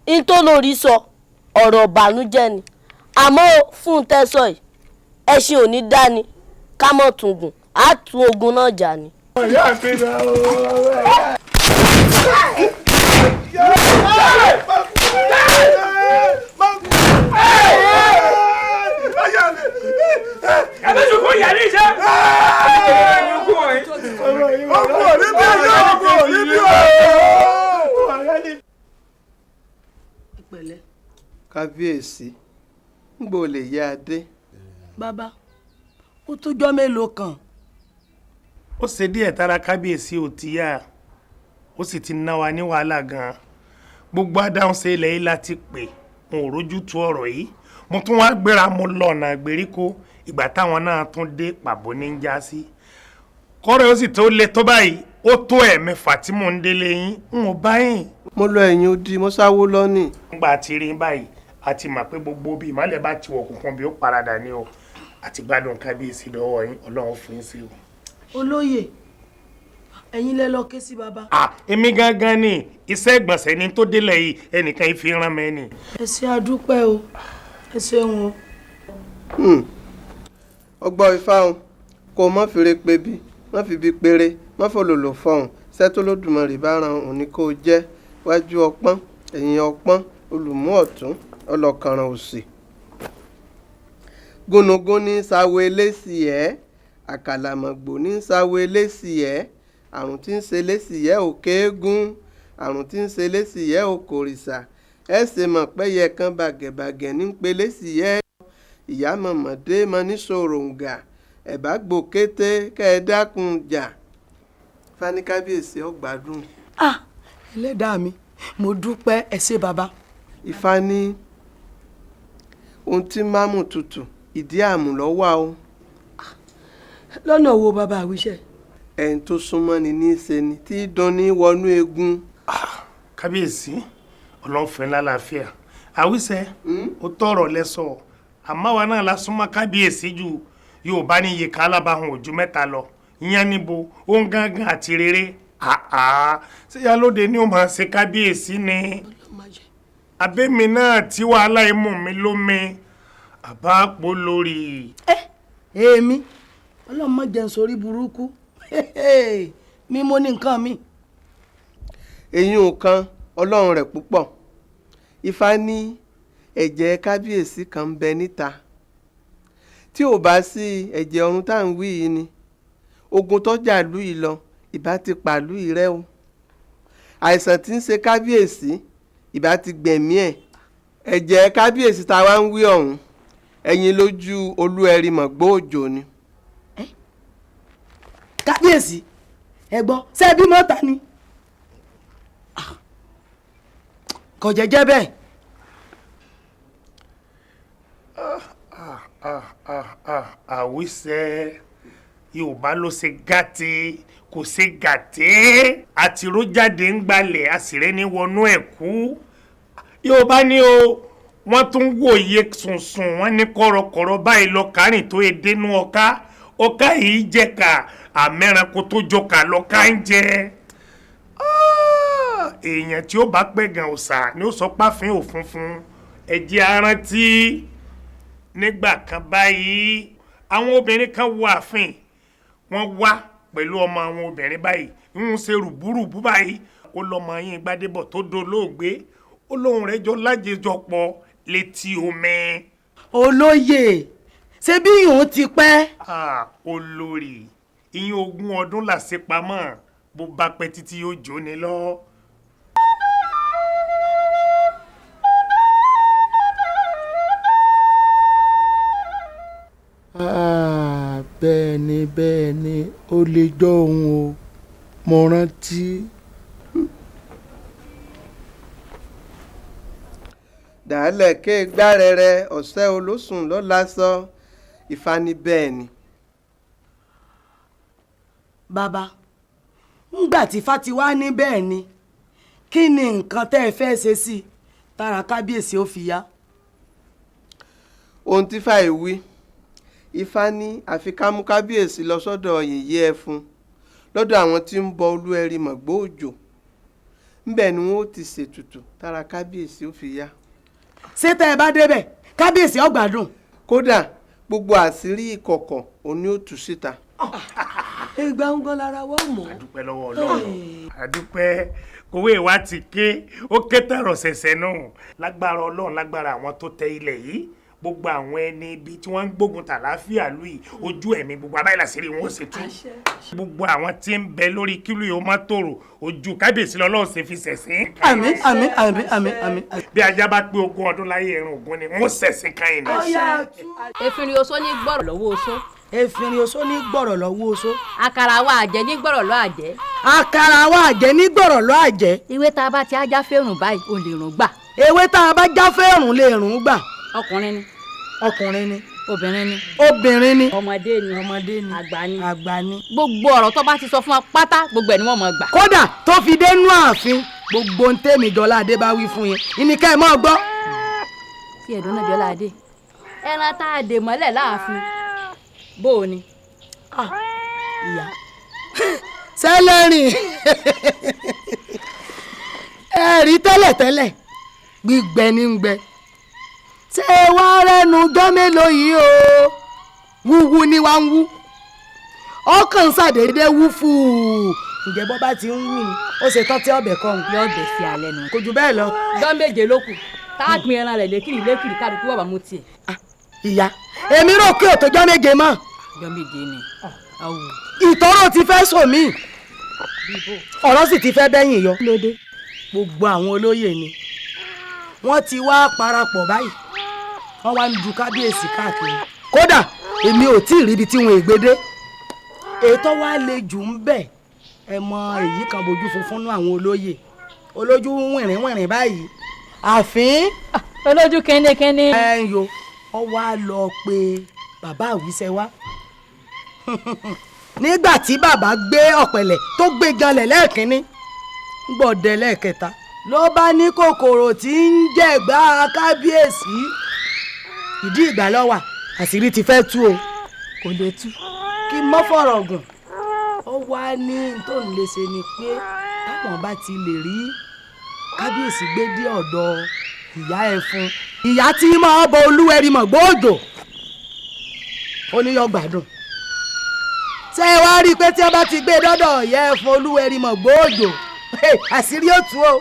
n tó lórí sọ ọ̀rọ̀ ìbànújẹ́ ni àmọ́ fún tẹ́sọ̀ yìí ẹṣin ò ní dání ká mọ̀ tún gùn á tún ogun náà jà ni. Ìyá mi náà o. Ẹ bẹ sọkún ìyá ní iṣẹ́. Kábíyèsí ń gbọ́ lè yá adé. Bàbá, ó tójọ́ mélòó kan. Ó ṣe díẹ̀ tára kábíyèsí ò ti yá, ó sì ti ná wa ní wàhálà gan-an. Gbogbo adáhùn ṣe ilẹ̀ yìí láti pè n ò rójú tu ọ̀rọ̀ yìí. Mo tún wá gbéra mo lọ ọ̀nà ìgbèríko ìgbà táwọn náà tún dé pàbó ní ń já sí. Kọ́rọ̀ ó sì tó le tó báyìí, ó tó ẹ̀ẹ̀mẹfà tí mò ń délé yín, n ò bá yín. Mo lọ ẹ̀yìn odi, mo sáwó lọ́nìí. Nígbà tí rí báyìí, a ti mọ̀ pé gbogbo bí ìmọ̀lẹ̀ bá ti wọ̀ kùnkùn bí ó paradà ni o. Àti gbádùn kábíyèsí lọ́wọ́ yín, Ọlọ́run fún yín sí o. Olóyè, ẹ̀yin lẹ lọ ké sí bàbá. Èmi gangan ni iṣẹ́ ìgbọ̀nsẹ̀ ni tó délẹ̀ yìí ẹnìkan yìí fi rán mi ni. Ẹ ṣé àdúpẹ́ o, ẹ ṣeun o. Ọgbọ́n ifá o, kò mọ́ fèrè pebi, mọ́ fi bi péré, mọ́ fòlòlò fọhùn, sẹ́tó lódùmarè bá ran òun ni kó jẹ́ wájú ọpọ́n, ẹ̀yìn ọpọ́n, olùmú ọ̀tún, ọlọ́kànràn òsì. Gúnugún ní sáwó eléṣì ẹ́, àkàlàmọ̀gbò ní sáwó eléṣì ẹ́, àrùn tí ń ṣe léṣì ẹ́ ò kéégún, àrùn tí ń ṣe léṣì ẹ́ ò kòrìṣà, ẹ ṣe mọ̀ pẹ́yẹ kan bàgẹ̀bàgẹ̀ ní pe léṣì ẹ́, ìyá mọ̀mọ́dé mọ ní sòròǹgà, ẹ̀bá gbòkété kẹ́ ẹ dákun jà. Fani kábíyèsí ó gbádùn. Ah, ẹlẹ́dàá mi, mo dúpẹ́ ẹ ṣé bàbá. Ifá ní ohun tí máàmù tutù ìdí àmù ló wà o. Lọ́nà wo bàbá àwíṣẹ́? Ẹni tó súnmọ́ ni ní í ṣe ni tí í dun ní wọnú egun. Kábíyèsí, Ọlọ́run fún yín lálàáfíà. Àwíṣẹ́, ó tọrọ lẹ́sọ̀, àmọ́ wa náà la súnmọ́ kábíyèsí jù. Yorùbá ní iye kan alábàáhùn ojú mẹ́ta lọ. Ìyẹn níbo, ó ń gángan àti rere. Àá, ṣé ìyálóde ni ó máa ṣe kábíyèsí ni? Abémi náà tí wàhálà imú mi lómi, àbá pò lórí. Èmi, Ọlọ́run má jẹ́ n sórí burúkú. Mi mo ní nǹkan mi. Eyín kan Ọlọ́run rẹ̀ púpọ̀. Ifá ní ẹ̀jẹ̀ kábíyèsí kan ń bẹ níta. Tí ò bá sí ẹ̀jẹ̀ ọ̀run tá à ń wí yìí ni, ogun tó jà lú yìí lọ ìbá ti pàlú yìí rẹ́ o. Àìsàn tí ń ṣe kábíyèsí ìbá ti gbẹ̀mí ẹ̀. Ẹ̀jẹ̀ kábíyèsí tá a wá ń wí ọ̀hún, ẹ̀yin lójú Olúẹ̀rí Mọ̀gbó Òjò ni. Kábíyèsí, ẹ gbọ́, ṣé ẹ bímọ ta ni? Kò jẹ́jẹ́ bẹ́ẹ̀. Àwísẹ́ Yorùbá ló ṣe gàtè, kò ṣe gàtè, àtìrójáde ń gbalẹ̀, àṣìrẹ́ ní wọnú ẹ̀ kú. Yorùbá ní o, wọ́n tún wòye sùnsùn, wọ́n ní kọ̀rọ̀kọ̀rọ̀ báyìí lọ kárìn tó edénú ọ̀ká. Ọ̀ká yìí jẹ̀ka, àmẹ́ranko tó jọkà lọ́ká ń jẹ. Èèyàn tí ó bá pẹ̀gàn òòṣà ni ó sọ páfín òfunfun. Ẹ jẹ́ á rántí nígbà kan báyìí, àwọn obìnrin kan wọ ààfin, wọ́n wá pẹ̀lú ọmọ àwọn obìnrin báyìí ń ṣe rùbúrùbú báyìí. Ó lọ́mọ yín Gbádébọ̀ tó dolóògbé, ó lóun rẹ̀ jọ lájẹjọpọ̀ létí omi. Olóyè, ṣé bí ìhùn ti pẹ́. Olórí, ìyẹn 20 ọdún làṣepamọ́, bó bá pẹ́ títí yóò jóni lọ. Bẹ́ẹ̀ ni, bẹ́ẹ̀ ni, ó lè jọ òun o, mo rántí. Dàálẹ̀ ké gbárẹrẹ ọ̀sẹ́ olósùn lọ́la sọ. Ifá ní bẹ́ẹ̀ ni. Bàbá, ńgbà tí Ifá ti wá ní bẹ́ẹ̀ ni, kí ni nǹkan tẹ́ ẹ fẹ́ ṣe sí i tára kábíyèsí ó fi yá? Ohun tí Ifá yìí wí, Ifá ní àfi ká mú kábíyèsí lọ sọ́dọ̀ yèyé ẹfun, lọ́dọ̀ àwọn tí ń bọ Olúẹ̀rí Mọ̀gbó Òjò. Ńbẹ̀ ni wọ́n ó ti ṣètùtù tára kábíyèsí ó fi yá. Ṣé tẹ́ ẹ bá débẹ̀, kábíyèsí ó gbádùn? Kódà gbogbo àṣírí ìkọ̀kọ̀ òun ni ó tú síta. Ìgbà ń gan lára wa mọ̀. Àdúpẹ́ lọ́wọ́ Ọlọ́run, àdúpẹ́. Kòwé wa ti ké, ó ké tẹ̀rọ̀ ṣẹ̀ṣẹ̀ náà. Lágbára Ọlọ́run, lágbára àwọn tó tẹ ilẹ̀ yìí, gbogbo àwọn ẹni ibi tí wọ́n ń gbógun tàlàáfíà lù yìí, ojú ẹ̀mí gbogbo abáyé làṣírí wọn ó ṣe tú. Gbogbo àwọn tí ń bẹ lórí kílù yìí ó má tòrò, ojú kábíyèsí lọ́lọ́run ṣe fi ṣẹ̀sín. Àmín, àmín, àmín, àmín, àmín. Bí ajá bá pé 20 ọdún láyé, ẹran ògún ni wọ́n ṣẹ̀sín kan yìí ni. Efinrin oṣó ní gbọ́rọ̀ lọ́wọ́ oṣó. Efinrin oṣó ní gbọ́rọ̀ lọ́wọ́ oṣó. Àkàrà wa àjẹ́ ní gbọ́rọ̀ lọ́ àjẹ́. Àkàrà wa àjẹ́ ní gbọ́rọ̀ lọ́ àjẹ́. Ewé tá a bá ti ajá fẹ́rùn báyìí, ò lè rùn gbà. Ewé tá a bá já fẹ́rùn lè rùn gbà. Ọkùnrin ni. Ọkùnrin ni. Obìnrin ni. Obìnrin ni. Ọmọdé ni. Ọmọdé ni. Àgbà ni. Àgbà ni. Gbogbo ọ̀rọ̀ tó bá ti sọ fún wa pátá, gbogbo ẹ̀ ni wọ́n mọ̀ gbà. Kódà tó fi dénú ààfin, gbogbo ń tèmi Jọládé bá wí fún yín, ìníkẹ́ ẹ̀ mọ́ gbọ́. Tí ẹ̀dùn náà Jọládé, ẹran tá a dè mọ́lẹ̀ láàfin, bó o ni. Ìyá sẹ́lẹ̀rìn ẹ rí tẹ́lẹ̀tẹ́lẹ̀ gbígbẹ ní gbẹ, ṣé wàá rẹ́nu jọ́ mélòó yìí o, wúwú ni wàá ń wú, ọkàn ṣàdédé wú fúù. Ǹjẹ́ bọ́ bá ti ń wú ni ó ṣe tán tí ọbẹ̀ kọ́ ń. Yóò bẹ̀ sí alẹ́ nu. Kò jù bẹ́ẹ̀ lọ. Jọ́ méje ló kù tá a pin ẹran rẹ̀ lékiri lékiri kálukú wà bá mú tiẹ̀. Ìyá, èmi rò pé òtò jọ́ méje mọ́. Jọ́ méje ni. Ìtọ́rọ̀ ti fẹ́ sọ mí, ọ̀rọ̀ sì ti fẹ́ bẹ́yìn yọ. Gbogbo àwọn olóyè ni wọ́n ti wá parapọ̀ báyìí, wọ́n wá ń du kábíyèsí káàkiri. Kódà èmi ò tí ì ríbi tí wọn ègbédé. Ètò wa le jù ń bẹ̀, ẹ mọ èyí kan bojú funfun nú àwọn olóyè, olójú wìnrìnwìnrìn báyìí, àfín. Olójú kẹ́nẹ́kẹ́nẹ́. Ẹ ń yo, ọ wá lọ pé bàbá àwísẹ wá. Nígbà tí bàbá gbé ọ̀pẹ̀lẹ̀ tó gbé janlẹ̀ lẹ́ẹ̀kínní, gbọ̀dẹ lẹ́ẹ̀kẹta, ló bá ní kòkòrò tí ń jẹ̀gbá kábíyèsí. Ìdí ìgbà lọ́wà, àṣírí ti fẹ́ tú o. Kò lè tú. Kí mọ́ fọ̀rọ̀ gùn, ó wá ní tó ń lè ṣe ni pé táwọn bá ti lè rí kábíyèsí gbé dé ọ̀dọ̀ ìyá ẹfun, ìyá tí máa bọ Olúwẹ̀rí Mọ̀gbó Òjò, ó ní yọ gbádùn. Ṣé ẹ wá rí i pé tí wọ́n bá ti gbé dọ́dọ̀ ìyá ẹfun Olúwẹ̀rí Mọ̀gbó Òjò, àṣírí ó tú o.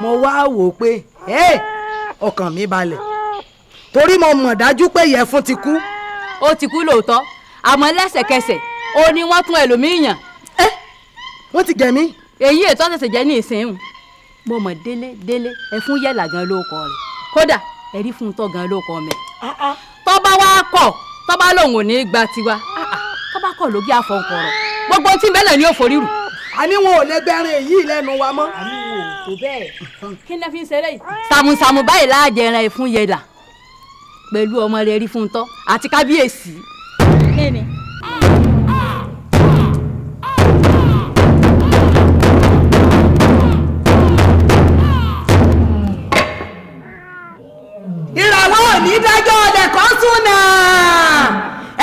Mo wá wò ó pé ọkàn mi balẹ̀ torí mo mọ̀ dájú pé Ìyẹ̀fun ti kú. Ó ti kú lóòótọ́, àmọ́ lẹ́sẹ̀kẹsẹ̀ ó ní wọ́n tún ẹlòmíì yàn. Wọ́n ti gẹ̀mí. Èyí ètò ọ̀sẹ̀sẹ̀ jẹ́ ní ìsìn mo mọ̀ délé délé ẹ̀fún yẹ̀là gan ló kọ rẹ̀, kódà ẹ̀rí fún un tọ́ gan ló kọ mẹ́. Tọ́ba wa kọ̀, tọ́ba lòun ò ní í gba tiwa, tọ́ba kọ̀ lógi àfọ̀nkọ̀rọ̀ gbogbo tí mẹ́lẹ̀ ni ó forí rù. A ní wọn ò lè gbẹrin èyí lẹ́nu wa mọ́. A ní wọn ò tó bẹ́ẹ̀. Kí ni fi ń ṣeré yìí. Sàmùsàmù báyìí láàjẹ ẹran ẹ̀fún yẹ̀là pẹ̀lú ọmọ rẹ̀ rí fún un tọ́ àti kábíyèsí. Kí ni. Ìràwọ̀ òní dájọ́ ọ̀lẹ̀ kan sùn náà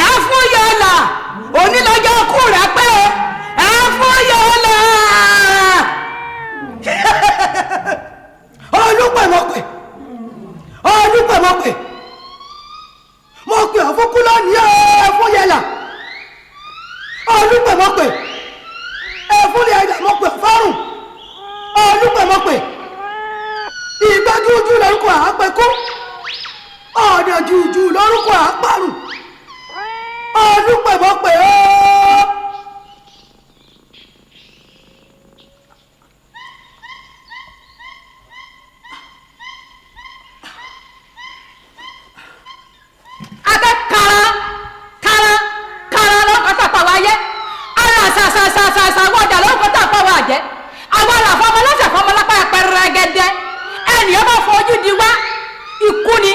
ẹ fún yọlà onílọ́jọ́ kù rẹ̀ pé ẹ fún yọlà. Olùpẹ̀mọ̀pẹ̀, olùpẹ̀mọ̀pẹ̀, mo pè ọ́ fún kú lónìí ẹ fún yẹlà. Olùpẹ̀mọ̀pẹ̀, ẹ fún yẹlà, mo pè ọ́ fọ́rùn. Olùpẹ̀mọ̀pẹ̀, ìgbẹ́jújú lórúkọ àápẹ́kú, ọ̀nà jùjù lórúkọ àparùn. Olùpẹ̀mọ̀pẹ̀ ooo. Akẹ́ kara kara kara lọ́kọ̀ tá a pa wá yẹ ara ṣàṣàṣàṣàṣà wọ́jà lọ́kọ̀ tá a pa wá jẹ́ àwọn àlàfo ọmọ lọ́sẹ̀ fọmọ lápá pẹrẹgẹdẹ ẹnìyàn bá fojú di wá ikú ni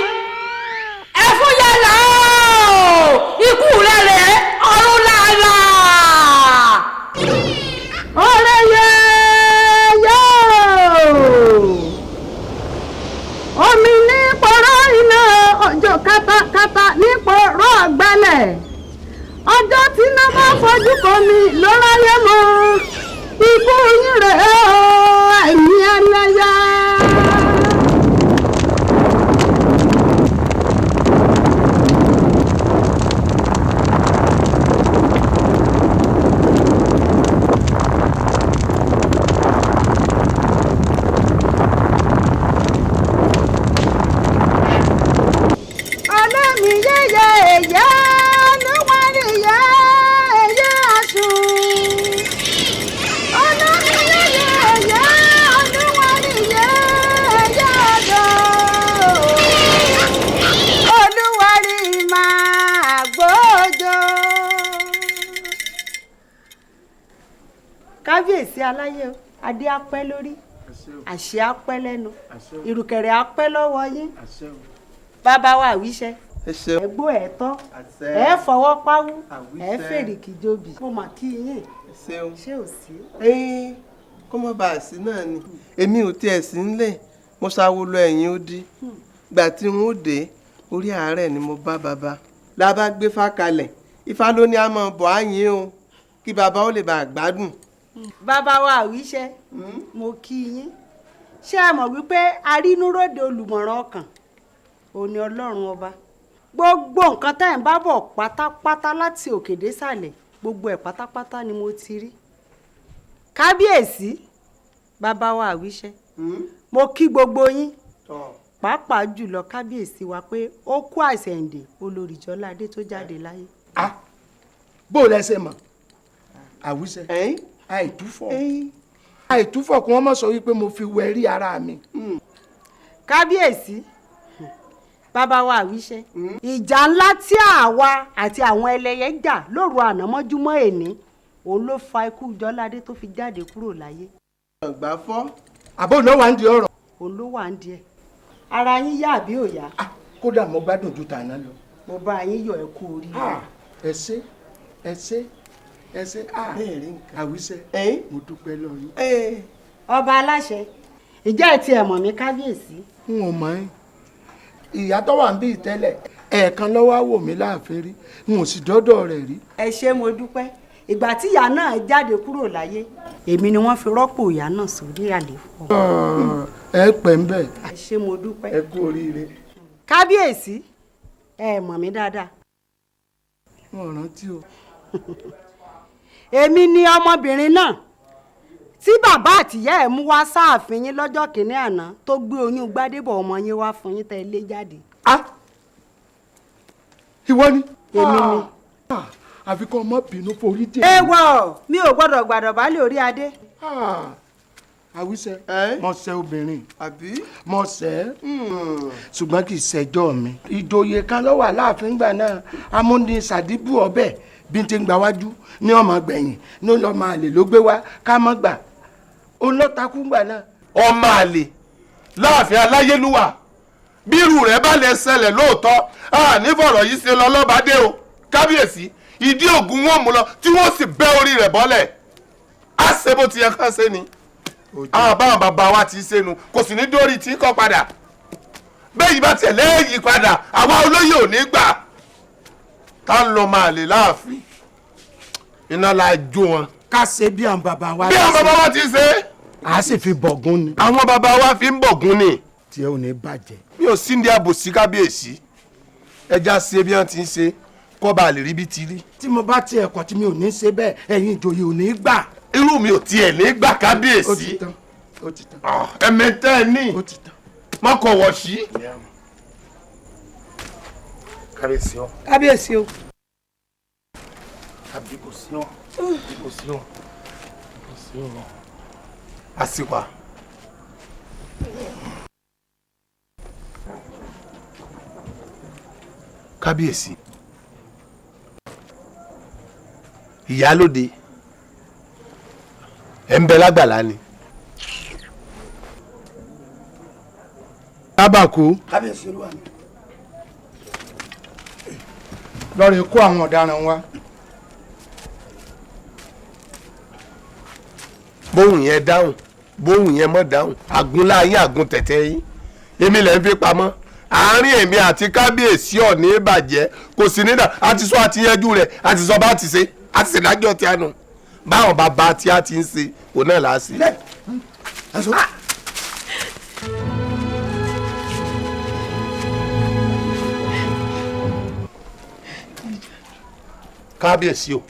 ẹfún yẹn là ó ikú rẹ rẹ ọ̀run làlà. Ọ̀rẹ́ yẹ yóò omi ní pọ̀rọ̀ iná ọjọ́ katakata ní pọ̀rọ̀ àgbálẹ̀ ọjọ́ tí iná bá fojú kan mi ló ráyé mọ́ ikú yín rẹ̀ ó ẹ̀yìn ẹlẹ́yà. Ọlọ́mi yẹ́yẹ́ ẹ̀yẹ́ olúwarí yẹ́ ẹ̀yẹ́ aṣù. Ọlọ́mi yẹ́yẹ́ ẹ̀yẹ́ olúwarí yẹ́ ẹ̀yẹ́ ọ̀dọ́. Olúwarí máa gbójó. Kábíyèsí aláyé o, adé á pẹ́ lórí, àṣẹ á pẹ́ lẹ́nu, ìrùkẹ̀rẹ̀ á pẹ́ lọ́wọ́ yín. Bàbá wa àwíṣẹ, ẹgbó ẹ tọ́, ẹ fọwọ́ páwú, ẹ fèrèkì jobi. Mo mà kí yín. Ṣé ò sí. Kó má bàa sí náà ni èmi ò tiẹ̀ sí nílé, mo ṣàwo lọ ẹ̀yìn odi gbà tí n ó dé orí àárẹ̀ ni mo bá bàbá la bá gbé fá kalẹ̀. Ifá ló ní a máa bọ̀ áyín o kí bàbá ó lè bàa gbádùn. Bàbá wa àwíṣẹ, mo kí yín. Ṣé ẹ mọ̀ wípé arínúróde olùmọ̀ràn ọkàn òní Ọlọ́run ọba, gbogbo nǹkan tá ẹ̀ ń bá bọ̀ pátápátá láti òkè désàlẹ̀, gbogbo ẹ̀ pátápátá ni mo ti rí. Kábíyèsí, bàbá wa àwíṣẹ, mo kí gbogbo yín, pàápàá jùlọ kábíyèsí wa pé ó kú àìsẹ̀ǹdè olórí Jọládé tó jáde láyé. Bó lẹ ṣe mọ̀ àwíṣẹ, àìtúfọ̀ àìtúfọ̀ kí wọ́n má sọ wípé mo fi wẹ̀ rí ara mi. Kábíyèsí, bàbá wa àwíṣẹ, ìjà ńlá tí àwa àti àwọn ẹlẹ́yẹ jà lóru àná mọ́júmọ́ èní òun ló fa ikú Jọládé tó fi jáde kúrò láyé. Ọgbà fọ́. Àbó ló wà ń di ọ̀rọ̀. Òun ló wà ń di ẹ. Ara yín yá àbí ò yá. Kódà mo gbádùn ju tàná lọ. Mo bá yín yọ̀, ẹ kú oríire. Ẹ ṣé, ẹ ṣé, ẹ ṣé, àwíṣẹ, mo dúpẹ́ lọ yín. Ọba aláṣẹ, ìjẹ́ ẹ̀ tiẹ̀ mọ̀ mí kábíyèsí. N ò mọ̀ ẹ́, ìyá tó wà ń bí tẹ́lẹ̀ ẹ̀ẹ̀kan ló wá wò mí láàfin rí, n ò sì dọ́dọ̀ rẹ̀ rí. Ẹ ṣé, mo dúpẹ́. Ìgbà tí ìyá náà jáde kúrò láyé, èmi ni wọ́n fi rọ́pò ìyá náà sórí àléfọ́. Ẹ pẹ́ ń bẹ̀. Ẹ ṣé, mo dúpẹ́. Ẹ kú oríire. Kábíyèsí, ẹ mọ̀ mí dáadáa. N ò rántí o. Èmi ni ọmọbìnrin náà Tí bàbá àtìyá ẹ̀ mú wá sáàfin yín lọ́jọ́ kìíní àná tó gbé oyún Gbádébọ̀ ọmọ yín wá fún yín tẹ́ ẹ lé jáde. Ìwọ ni. Èmi ni. Àfi kọ́ ọmọ bínú forí jẹ. Èèwọ̀, mi ò gbọ́dọ̀ gbàdọ̀bálẹ̀ orí adé. Àwísẹ, mo ṣẹ̀ obìnrin, mo ṣẹ̀, ṣùgbọ́n kì í ṣẹjọ́ mi. Ìjòyè kan ló wà láàfin gbà náà, amúnisàdíbù ọbẹ̀ bí n ti ń gbà wájú ní ọmọ gbẹ̀yìn ní ọmọ àlè ló gbé wá ká mọ́ gbà. Òun ló takú gbà náà. Ọmọ àlè láàfin aláyélúwà, bírú rẹ̀ bá lè ṣẹlẹ̀ lóòótọ́, a ní fọ̀rọ̀ yìí ṣe lọ lọ́bàdé o. Kábíyèsí, ìdí ògùn wọn mú lọ tí wọ́n sì bẹ́ orí rẹ̀ bọ́lẹ̀. Á ṣe bó ti yẹ ká ṣe ni. Àwọn báwọn bàbá wa ti ṣe nu, kò sì ní dórí tí kò padà. Bẹ́ẹ̀ yìí bá tiẹ̀ lẹ́yìn padà, àwa olóyè ò ní gbà. Tá ń lọ máa lè láàfin, iná la jó wọn. Ká ṣe bí àwọn bàbá wa bí àwọn bàbá wa ti ṣe. A sì fi bọ̀gún ni. Àwọn bàbá wa fi ń bọ̀gún ni. Tí ẹ ò ní bàjẹ́. Mi ò sí ní àbòsí kábíyèsí, ẹja ṣe bí wọ́n ti ń ṣe kọ́ bá lè rí bí ti rí. Tí mo bá tiẹ̀ kọ̀ tí mi ò ní ṣe bẹ́ẹ̀, ẹ̀yin ìjòyè ò ní gbà. Irú mi ò tiẹ̀ ní gbà kábíyèsí. Ó ti tán, ó ti tán. Ẹ̀mẹ̀tẹ́ ẹ ní mọ́kànwọ̀ sí. Kábíyèsí o. Kábíyèsí o. Àbí kò sí ọ, kò sí ọ, kò sí ọ. Àsìkò. Kábíyèsí. Ìyálóde ẹ̀ ń bẹ lágbàlá ni. Tábàkù. Kábíyèsí olúwa mi. Lọ́ọ̀rẹ́ kó àwọn ọ̀daràn wa. Bóun yẹn dáhùn, bóun yẹn mọ̀ dáhùn, àgúnlá yín àgún tẹ̀tẹ̀ yín, èmi lẹ̀ ń fi pamọ́. Àárín èmi àti kábíyèsí ọ̀ní ìbàjẹ́ kò sí nídà, àti sọ àti yanjú rẹ̀, àti sọ bá ti ṣe, àti ṣèdájọ́ tí a nù. Báwọn bàbá tí a ti ń ṣe, òun náà là á ṣe. Kábíyèsí o,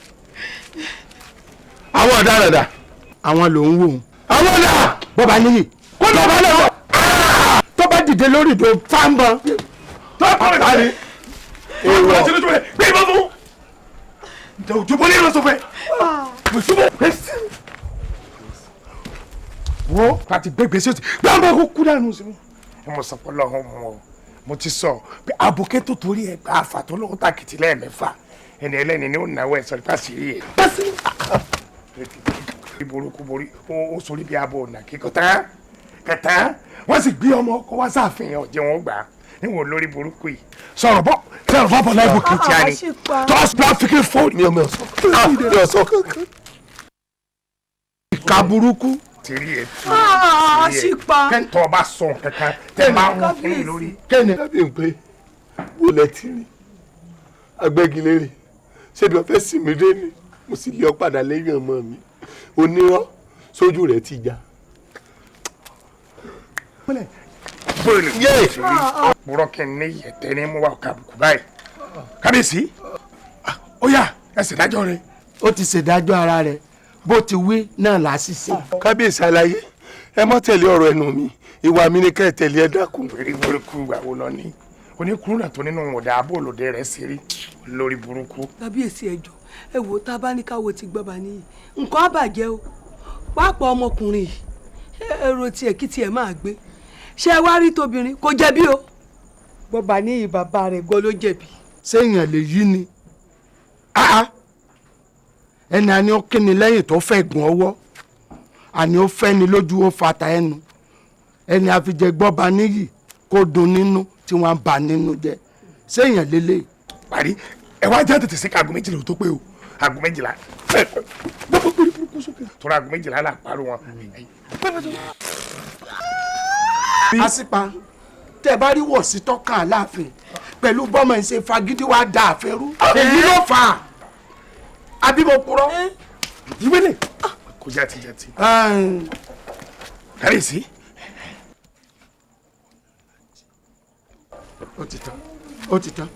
àwọn ọ̀daràn dà. Àwọn ló ń wò ó. Àwọn ọ̀dà. Bọ́ba níyì. Kó lọ́ba lọ́wọ́. Tó bá dìde lórí ìdò fáńbọn. Tó bá kọ́ ẹ̀ Èèwọ̀. Gbé ìbọn fún. Òjòbó ní ìrọ̀sọ̀ fẹ́. Wo láti gbé gbèsè òtí gbàgbọ́ kó kú dànù sí mi. Ẹ mọ̀ sọ́kọ́ lọ́hùn mọ́ ọ, mo ti sọ pé àbùké tó torí ẹ gba àfà tó lóun tàkìtì lẹ́ẹ̀mẹ́fà, ẹni ẹlẹ́ni ni ó náwó ẹ̀ sọ̀rọ̀ pàṣírí ẹ̀. Burúkú borí ó sórí bí abo ọ̀nà kíkọ́ tán kẹtàn, wọ́n sì gbé ọmọ ọkọ wá sáàfin ọ̀jẹ̀ wọn gbà á níwọ̀n lórí burúkú yìí. Sọ̀rọ̀ bọ́ sọ̀rọ̀ bọ́ bọ́ láì bùkún tí a ní. Tọ́sí pláfíkì fóònù. Mi ò mọ̀ sọ. Mi ò sọ kankan. Ìka burúkú. Tìrí ẹ tú. Àṣìpa. Tọ́ ọba sọ kankan tẹ́ máa ń fún mi lórí. Kẹ́ni. Dábìí pé wo lẹ ti rí agbẹ́gilére ṣébi ọ̀fẹ́ sì mí dé ni mo sì lé ọ padà lẹ́yìn ọmọ mi onírọ́ sójú rẹ̀ ti já. Bóyá purọ́ kí n ní yẹ̀tẹ́ ní mú wa kàbùkù báyìí. Kábíyèsí, ó yá ẹ ṣèdájọ́ rẹ̀. Ó ti ṣèdájọ́ ara rẹ̀, bó ti wí náà là á sì ṣe. Kábíyèsí aláyé, ẹ mọ́ tẹ̀lé ọ̀rọ̀ ẹnu mi, ìwà mi ni kẹ́ ẹ tẹ̀lé, ẹ dákun. Orí burúkú ìwà wo lọ ní? Oníkúrúnà tó nínú ọ̀dà abóòlòdè rẹ̀ ṣe rí lórí burúkú. Kábíyèsí, ẹ jọ̀ọ́, ẹ wò tá a bá ní káwo ti gbọ́ba níyì, nǹkan á bàjẹ́ o. Pápá ọmọkùnrin yìí, èrò tiẹ̀ kí tiẹ̀ máa gbé. Ṣé ẹ wá rí tóbìnrin kò jẹ̀bi o? Gbọ́ba níyì bàbá rẹ̀ gbọ́ ló jẹ̀bi. Séèyàn lè yí ni ẹni àní ó kíni lẹ́yìn tó fẹ́ gùn ọwọ́, àní ó fẹ́ ni lójú ó fata ẹnu, ẹni àfijẹ́ gbọ́ba níyì kó dùn nínú tí wọ́n bá nínú jẹ́, séèyàn lélẹ̀. Parí ẹ wá jẹ́ tètè sí ká aago 12 tó pé o, aago 12 tóra aago 12 là parọ́ wọn. Àsìpa tẹ bá rí wọ̀sí tọ́ka aláàfin pẹ̀lú bọ́mọ ìṣe fagídí wàá da àfin rú, èyí ló fà á, àbí mo purọ́. Ìwé ni kò jẹ́ àtijọ́ ti. Kábíyèsí. Ó ti tán, ó ti tán.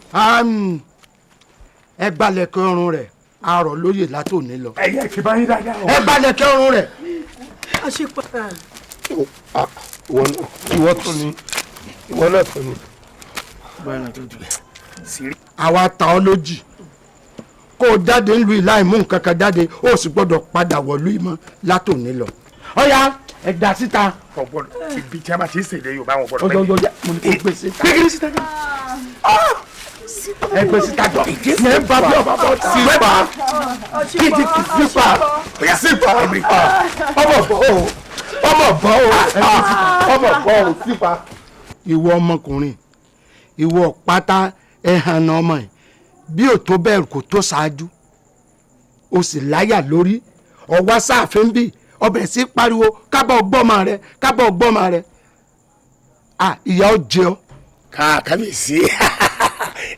Ẹ gbalẹ̀ kẹ́ ọrùn rẹ̀, arọ̀ lóye látòní lọ. Ẹyẹ kì bá yín dáadáa o. Ẹ gbalẹ̀ kẹ́ ọrùn rẹ̀. Àṣìpa. Ìwọ tún ni, ìwọ náà tún ni. Àwa ta ọ lójì kó o jáde ńlu ìláì mú nǹkan kan jáde, ó sì gbọ́dọ̀ padà wọ̀lú ìmọ̀ látòní lọ. Ọ̀ya, ẹ dà síta. Ọgbọ́dọ̀ ibi tí a bá ti ń ṣèdè Yorùbá wọn gbọ́dọ̀. Ọjọ́ ọjọ́ mo ní kó gbé síta. Gbé síta. Ẹ gbé síta jọ. Ní ẹ bá bí ọba bọ́ ta. Sípa kìtì sípa sípa, ọmọ bọ́ o, ọmọ bọ́ o, ọmọ bọ́ o, sípa. Ìwọ ọmọkùnrin, ìwọ pátá ẹhànà ọmọ ẹ bí ò tó bẹ́ẹ̀ kò tó ṣáájú, o sì láyà lórí ọwá sáàfin bí ọbẹ̀ sí pariwo kábọ̀ gbọ́mọ rẹ, kábọ̀ gbọ́mọ rẹ, à ìyá ó jẹ ọ́. Kábíyèsí,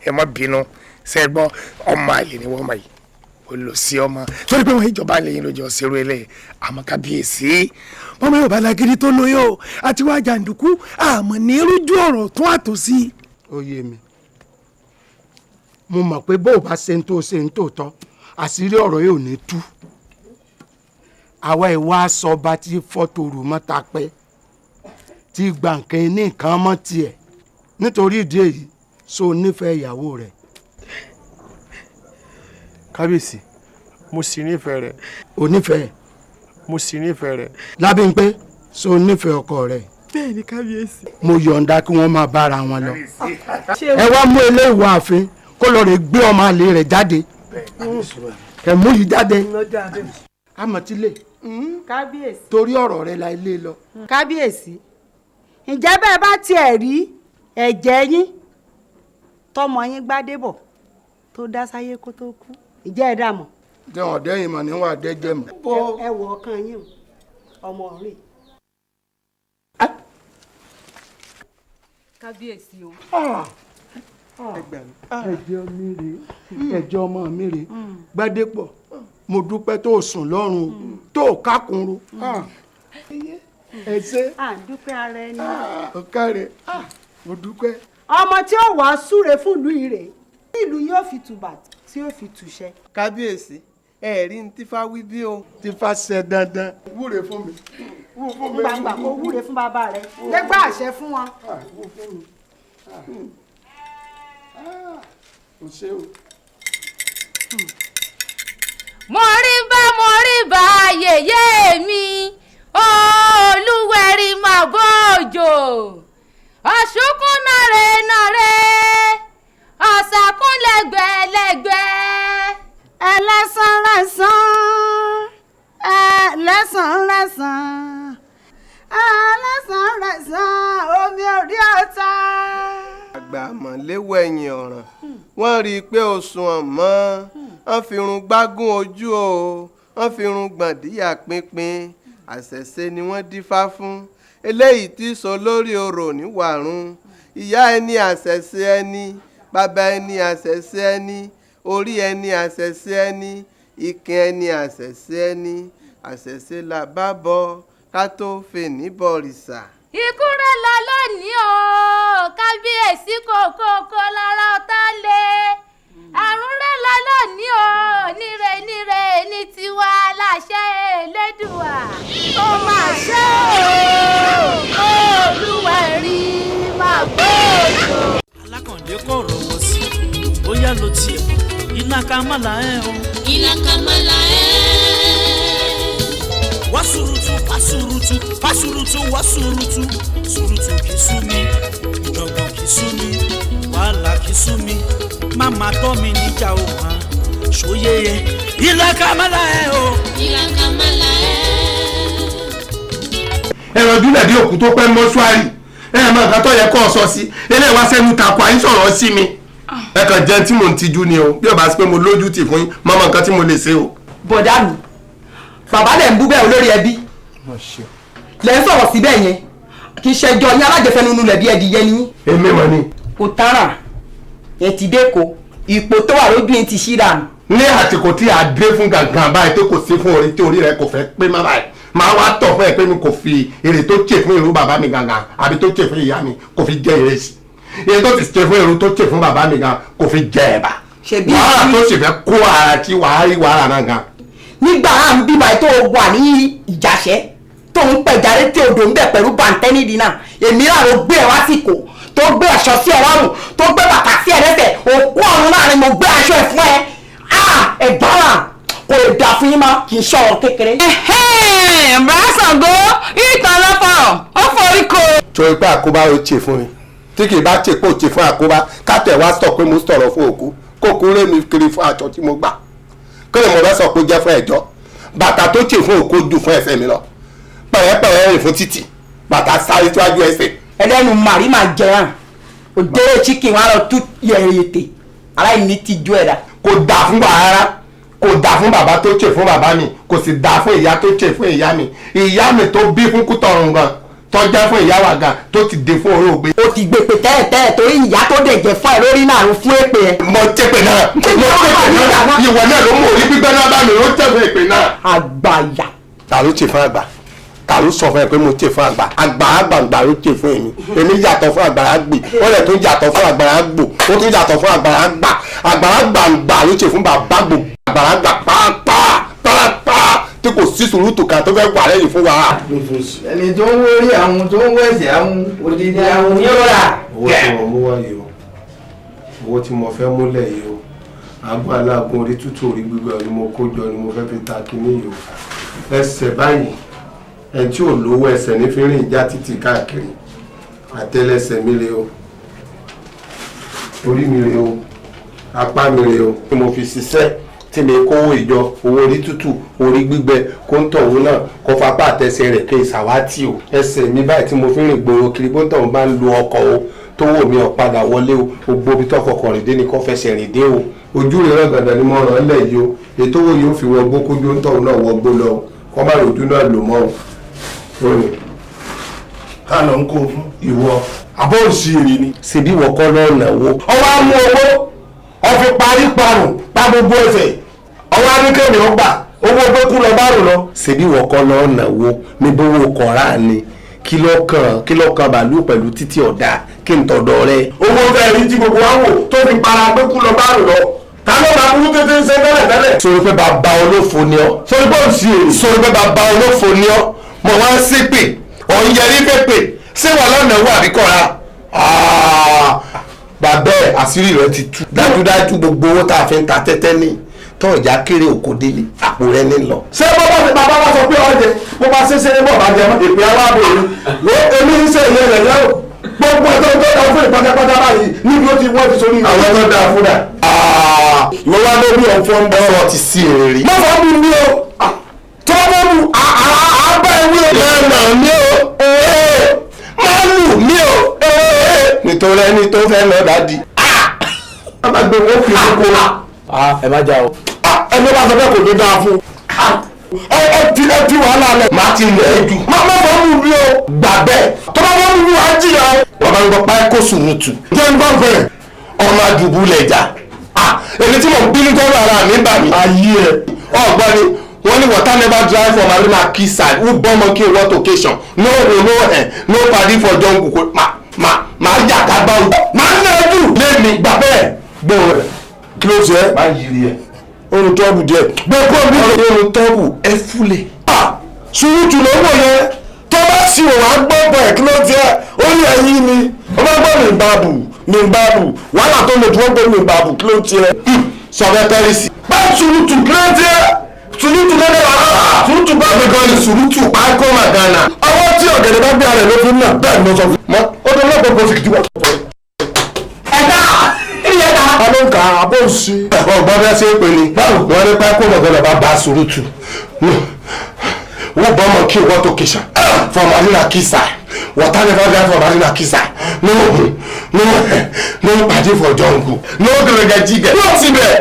ẹ má bínú sẹ́gbọ́n, ọmọ àlè ni wọ́n mọ̀ yìí, olùsí ọmọ torí pé wọ́n ìjọba lẹ́yìn lójó ṣerú ẹlẹ́. Àmọ́ kábíyèsí, wọ́n mọ̀ Yorùbá lágídí tó lóyún o àti wá jàǹdùkú, àmọ́ ní rújú ọ̀rọ̀ tún àtòsí. Ó yé mi, mo mọ̀ pé bó o bá ṣe ń tó ṣe ń tòótọ́, àṣírí ọ̀rọ̀ yóò ní tú. Àwa ìwà sọba tí fọ́tò rù mọ́ta pẹ́ tí gba nǹkan ní nǹkan mọ́ tiẹ̀. Nítorí ìdí èyí, so nífẹ̀ẹ́ ìyàwó rẹ̀? Kábíyèsí, mo sì nífẹ̀ẹ́ rẹ̀. O nífẹ̀ẹ́? Mo sì nífẹ̀ẹ́ rẹ̀. Lábímpé, so nífẹ̀ẹ́ ọkọ rẹ̀? Bẹ́ẹ̀ ni kábíyèsí. Mo yọ̀ǹda kí wọ́n máa bára wọn lọ. Ẹ wá mú eléyìí wá ààfin kó lọ rè gbé ọmọ àlè rẹ̀ jáde, kẹ mú yìí jáde. Àmọ̀tílẹ̀. Kábíyèsí. Torí ọ̀rọ̀ rẹ̀ la ilé lọ. Kábíyèsí, ǹjẹ́ bẹ́ẹ̀ bá tiẹ̀ rí ẹ̀jẹ̀ yín tọmọ yín Gbádébọ̀ tó dá sáyé kó tó kú, ǹjẹ́ ẹ dà mọ̀? Jẹun ọ̀dẹ́yìn mọ̀ níwọ̀n àdẹ́jẹ́ mọ̀. Ẹ wọ ọkàn yín ọmọ rẹ̀. Kábíyèsí o. Ẹ̀jẹ̀ mi rèé, ẹ̀jẹ̀ ọmọ mi rèé, Gbádépọ̀, mo dúpẹ́ tó o sùn lọ́rùn tó o kákunru. Ẹ ṣé. À ń dúpẹ́ ara ẹni. Ó káre, mo dúpẹ́. Ọmọ tí ó wàá súre fún ìlú yìí rèé, ìlú yóò fi tùbà tí yóò fi tùṣẹ. Kábíyèsí, ẹ rí ní tífá wí bí o. Tífá ṣe dandan. Wúre fún mi. Gbàngbà kó wúre fún bàbá rẹ, gbégbá àṣẹ fún wọn. Wú fún mi. O ṣé o. Mo rí bá, mo rí bá yèyé mi, Olúwẹ̀rí máa bòjò, ọ̀ṣùnkún nàrè nàrè, ọ̀sàkún lẹ́gbẹ̀lẹ́gbẹ̀. Ẹlẹ́sàn rẹ̀sán, ẹlẹ́sàn rẹ̀sán, ẹlẹ́sàn rẹ̀sán, omi orí ọ̀tá. Àgbà àmọ̀léwọ̀ ẹ̀yìn ọ̀ràn, wọ́n rí i pé ó sun ọ̀mọ́, wọ́n fi irun gbágún ojú o, wọ́n fi irun gbọ̀ndíyà pínpín, àṣẹ̀ṣe ni wọ́n dífá fún eléyìí tí sọ lórí orò níwàrún. Ìyá ẹni àṣẹ̀ṣe ẹni, bàbá ẹni àṣẹ̀ṣe ẹni, orí ẹni àṣẹ̀ṣe ẹni, ìkìn ẹni àṣẹ̀ṣe ẹni, àṣẹ̀ṣe là bá bọ ká tó fèní bọ̀rìṣà. Ikú rẹ̀ lọ lónìí o, kábíyèsí kòkòkò lára ọ̀tá lé. Àrùn rẹ̀ lọ lónìí o, níre níre ní tiwa láṣẹ Elédùà. Ó máa ṣe o, Olúwẹ̀rí máa gbòòjò. Alákàndé kò rọ̀wọ́ sí bóyá ló tiẹ̀ iná ká má la ẹ̀ o. Iná ká má la ẹ̀. Wá surutu, wá surutu, wá surutu, wá surutu, surutu kì í sú mi, ìjọ̀gbọ̀n kì í sú mi, wàhálà kì í sú mi, máma tọ́ mi níjà o hàn ṣòye yẹ. Iná ká má la ẹ̀ o. Iná ká má la ẹ̀. Ẹ̀rọ dúlẹ̀ bí òkú tó pẹ́ mọ́ṣúárì, ẹ mọ nǹkan tó yẹ kó o sọ sí eléyìí wá sẹ́nu takò àyín sọ̀rọ̀ sí mi. Ẹ kàn jẹun tí mò ń tijú ni o, bí ó bá sí pé mo lójú tì fún yín, mọ mọ nǹkan tí mo lè ṣe o. Bọ̀dá mi, bàbá lẹ̀ ń bú bẹ́ẹ̀, olórí ẹbí lẹ̀ ń sọ̀rọ̀ síbẹ̀ yẹn, kì í ṣẹjọ́ yín, alájẹfẹ́nu lẹ̀ bí ẹdìyẹ ni yín. Èmi mọ̀ ni. Kò tárà ẹ ti dé ko ipò tó wà lójú yín ti ṣíra nù. Ní àsìkò tí a dé fún gàngàn báyìí tó kò sí fún orí tí orí rẹ kò fẹ́ pé má báyìí, máa wá tọ̀ fún ẹ pé mi kò fi èrè tó ṣe fún irú bàbá mi gàngàn àbí tó ṣe fún ìyá mi kò fi jẹ ìrẹsì, èrè tó ti ṣe fún irú tó ṣe fún bàbá mi gan kò fi jẹ ẹ̀bà, wàhálà tó sì fẹ́ kó ara tí wàá rí wàhálà náà gan. Nígbà à ń bíbá tó wà ní ìjàṣẹ́ Tó ń pẹ̀já létí odò ń bẹ̀ pẹ̀lú bàǹtẹ́ nídìí náà. Èmi náà ló gbé ẹ wá sí kò tó gbé aṣọ sí ẹ lọ́rùn, tó gbé bàtà sí ẹ lẹ́sẹ̀, òkú ọ̀run láàrin mo gbé aṣọ ẹ fún ẹ. Ẹ gbọ́ràn, kò lè dà fún yín mọ́, kì í ṣọ̀rọ̀ kékeré. Bàṣàngó ìtàn lọ́fọ̀rọ̀ ó forí ko. Torí pé àkóbá ó ṣe fún mi, tí kì í bá ṣe pé ó ṣe fún àkóbá, kátẹ̀ wá sọ pé mo sọ̀rọ̀ fún òkú kókó rẹ̀ mi kiri fún aṣọ tí mo gbà, kí ni mo fẹ́ sọ pé ó jẹ́ fún ẹ̀jọ́? Bàtà tó ṣe fún òkú jù fún ẹsẹ̀ mi lọ, pẹ̀rẹ́pẹ̀rẹ́ rìn fún títì, bàtà sáré síwájú ẹsẹ̀. Ẹlẹ́nu màrí máa jẹran òdèrè chicken wà lọ tú yẹ̀rẹ̀tẹ̀ aláìní ti jó ẹ̀dá. Kò dà fún bàbá rárá, kò dà fún bàbá tó ṣe fún bàbá mi, kò sì dà fún ìyá tó ṣe fún ìyá mi, ìyá mi tó bí fún Kútọ̀run gan, tó jẹ́ fún ìyá wa gan, tó ti dé fún orógbé. Ó ti gbèpè tẹ́lẹ̀tẹ́lẹ̀ torí ìyá tó dẹ̀ jẹ́ fún ẹ lórí náà ló fún èpè ẹ. Mo tẹ́pẹ̀ náà, mo tẹ́pẹ̀ náà, ìwọ náà ló mú orí gbígbẹ́ náà bá mi, ló tẹ́pẹ̀ èpè náà. Àgbàyà. Ta ló ṣe fún àgbà? Ta ló sọ fún ẹ pé mo ṣe fún àgbà? Àgbà àgbàǹgbà ló ṣe fún èmi. Èmi yàtọ̀ fún àgbàrá gbè, ó lẹ̀ tún yàtọ̀ fún àgbàrá gbò, ó tún yàtọ̀ fún àgbàrá gbà. Àgbàrá gbàǹgbà ló ṣe fún bàbá gbò, àgbàrá gbà pàápàá pàápàá tí kò sí sùúrù kan tó fẹ́ wà lẹ́yìn fún wa. Ẹni tó ń wórí àwọn tó ń wẹ̀sẹ̀ àwọn odidi àwọn yóò rà. Owó tí mo mú wá yìí o, owó tí mo fẹ́ múlẹ̀ yìí o, àgọ́ aláàgùn orí tútù orí gbígbẹ ni mo kó jọ ni mo fẹ́ fi ta kinní yìí o. Ẹsẹ̀ báyìí, ẹni tí ò lówó ẹsẹ̀ ní fi rìn já títì káàkiri, àtẹ́lẹsẹ̀ mi rè o, orí mi rè o, apá mi rè o. Mo fi ṣiṣẹ́ tí mi kówó ìjọ, owó orí tútù orí gbígbẹ, kó ń tọ̀hún náà kó fapá àtẹsẹ̀ rẹ̀ kí ìsàwátì o. Ẹsẹ̀ mi báyìí tí mo fi rìn gbòòrò kiri, bó ń tọ̀hún bá ń lu ọkọ̀ o, tó wò mí ọ̀padà wọlé o, gbogbo ibi tó kọkọ̀ rìn dé ni kò fẹsẹ̀ rìn dé o. Ojú rẹ̀ rẹ̀ gàdà ni mo ràn án lẹ̀ yìí o, ètò owó yóò fi wọgbó kójú ń tọ̀hún náà wọgbó lọ o, kó má rojú náà lò mọ́ o. Ká ló ń kó fún ìwọ? Àbọ̀ òsì èrè ni. Ṣèbí ìwọ kọ́ lọ́ọ́ náwó. Ọwọ́ á mú owó, ó fi parí parùn pa gbogbo ẹsẹ̀, ọwọ́ á ní kéèmì ó gbà owó gbé kú lọ bá rò lọ. Ṣèbí ìwọ kọ́ lọ́ọ́ náwó ní bówó kọ́ra ni, kí ló kan bàálù pẹ̀lú títí ọ̀dà kí n tọ̀dọ̀ rẹ. Owó fẹ́ rí tí gbogbo wa wò tó fi para gbé kú lọ bá rò lọ, ta ló máa burú tètè ń ṣe tẹ́lẹ̀ tẹ́lẹ̀. Sori pé bàbá olófo ni ọ́. Sori pé òsì èrè. Sori pé bàbá olófo ni ọ́. Mo wá ń ṣépè, ọ̀ ń yẹrí pépè, ṣé wà lọ́nà owó àbíkọ́ra? Bàbá ẹ̀ àṣírí rẹ̀ ti tú. Dájúdájú gbogbo owó tá a fi ń ta tẹ́tẹ́ ní tọ́ ìjà kéré òkò délé, àpò rẹ̀ ní lọ. Ṣé bàbá wa sọ pé ọjẹ bó bá ṣe ṣe ní bọ̀ bá jẹ mọ́ èpè aláàbò mi wo èmi ń ṣe ìyẹn rẹ̀ lẹ́wọ̀ gbogbo ẹ̀tọ́ tó dáa fún ìpátápátá báyìí níbi ó ti wọ́n ti sórí. Àwọn tó dáa fún dà. Ìwọ wá lórí ọ̀fọ̀ ń bọ̀. Ọ̀rọ̀ ti sí èrè rí. Má fọ́ mi ní o, tó bá mú àbá ewé o. Má nà mí o, má lù mí o, nítorí ẹni tó fẹ́ lọ dàdí. A máa gbé owó fi kókó. Ẹ má jà o. Ẹni bá sọ bẹ́ẹ̀ kò ní dáa fún. Ẹ ti wàhálà lẹ̀. Má ti lẹ̀ ẹ́ jù. Má fọ́ mú mi o. Gbà bẹ́ẹ̀. Tó bá fọ́ mú mi wàá jìyà o. Wọ́n máa ń gbọ́ pákó sùrùtù. Jẹ́ ń gbọ́ bẹ́ẹ̀. Ọmọ àdùbù lẹ̀ jà. Èmi tí mò ń bínú tọ́lọ̀ ara mi bà mí. Ayé ẹ̀. Ọ̀gbọ́n ni wọ́n ní water never dry for marina quayside, who born monkey what occasion, no road, no hair, no padi for jungle. Kò má má má yà ká gbá o. Má ń lẹ̀ jù. Lémi gbà bẹ́ẹ̀. Gbọ́ rẹ̀ kí ló ṣe é. Má yiri ẹ̀. Orun tọ́ọ̀bù díẹ̀. Gbé kó mi. Orun tọ́ọ̀bù ẹ fúlẹ̀. Sùúrùtù ló wò yẹn, tó bá sì wò wá gbọ́ bọ̀ ẹ̀ kí ló ti ẹ̀ ó ní ẹ̀yìn ni ó bá gbọ́ mi bàbù mi bàbù wàhálà tó lè dúró gbọ́ mi bàbù kí ló ti ẹ̀. Sọ fẹ́ pẹ́rìsì. Bá sùúrùtù kí ló ti ẹ̀ sùúrùtù lọ́dọ̀ wà sùúrùtù bá mi gan ni sùúrùtù pákó màgánà. Ọwọ́ tí ọ̀gẹ̀dẹ̀ bá gbé ara ẹ̀ ló fi ń nà bẹ́ẹ̀ ni mo sọ fún mi. Ó dé lọ́pọ̀ bó sì ti wà. Ẹ̀dá ìyẹn ta. Ta ló ń kà á bó ń sí. Ọgbọ́n bẹ́ẹ̀ ṣe é pè ní. Wọ́n ní pákó màgánà bá ba sùúrùtù. Wọ́n bọ́ ọmọ kí wọ́n tó kìsà. For marina quayside, water never dry for marina quayside, no no no padi for jungle, no gẹrẹgẹ jígẹ. Wọ́n ti bẹ̀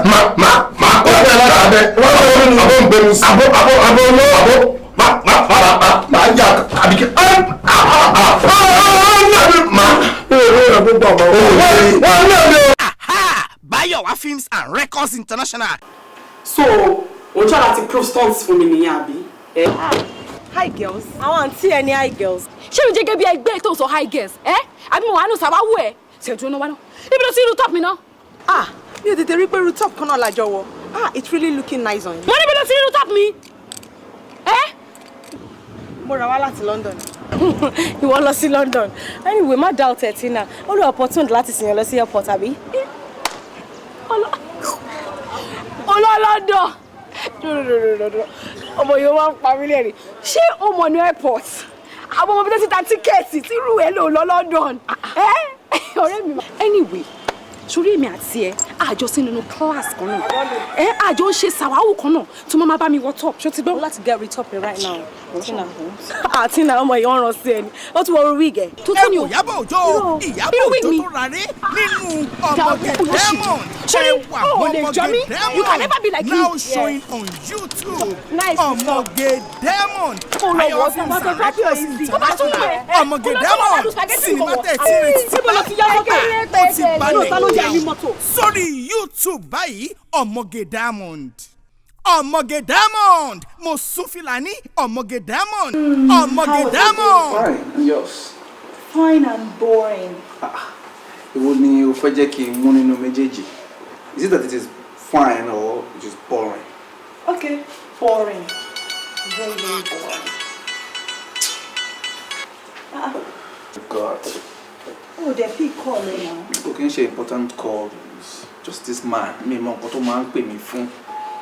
ma ma ma kó ẹ lára abẹ. Wọ́n bá wọn àbọ̀ ń gbẹnu sí. Àbọ̀ àbọ̀ àbọ̀ lọ àbọ̀ ma ma ma ma ma yà àbíkẹ́ ma. Bayowa Films and Records International. So, o try láti prove stunts fún mi nìyẹn àbí? Hi girls. Àwọn àǹtí ẹ ní hi girls. Ṣé mi jẹ́ gẹ́gẹ́ bí ẹgbẹ́ tó ń sọ hi girls? Ẹ́ àbí mo wà nù sàwáwù ẹ̀? Ṣèjú náà wá náà. Ibi ló ti irú top mi náà. Ah, mi ò tètè rí pé irú top kan náà la jọ wọ̀. Ah, it's really looking nice on you. Mo níbi ló ti irú top mi. Ẹ́ Mo rà wá láti London. Ìwọ lọ sí London. Anyway, má doubt ẹ̀, Tina. Ó lè opportune láti sìn yàn lọ sí airport, àbí? Olọ́ London. Dúdúdúdúdú. Ọmọ yìí ó máa ń pa mí lẹ́rìn. Ṣé o mọ̀ ní airport? Àwọn ọmọ mi tó ti ta ticket tí irú ẹ̀ lò lọ London. Ẹ́ ọ̀rẹ́ mi. Anyway, sórí èmi àti ẹ àjọ sí nínú class kan náà, ẹ àjọ ń ṣe sàwáwù kan náà tó máa bá mi wọ top. Ṣó ti gbọ́? Láti get rid top right now. Tina, ah, Tina, ọmọ yìí ọ̀ràn sí ẹni ó tún wọ orí wig ẹ̀ tó tún ní o. Ìyábọ̀ Òjó, Ìyábọ̀ Òjó tó rárẹ̀ nínú Ọmọge Diamond. Ẹwà Ọmọge Diamond now showing on YouTube. Ọmọge Diamond, Ayọ̀ Films and Records International. Ọmọge Diamond sinimá tẹ̀ tí retí ti bá ó ti balẹ̀ yà sórí YouTube báyìí. Ọmọge Diamond, Ọmọge Diamond, mo sún fìlà ní Ọmọge Diamond, Ọmọge Diamond. Fine, and yours? Fine and boring. Èwo ni o fẹ́ jẹ́ kí n mú nínú méjèèjì? Is it that it is fine or it is boring? Okay, boring. Very, very boring. Ah, God. Oh, the pick call me now. Kò kí n ṣe important call. It's just this man, mi mọ nǹkan tó máa ń pè mí fún.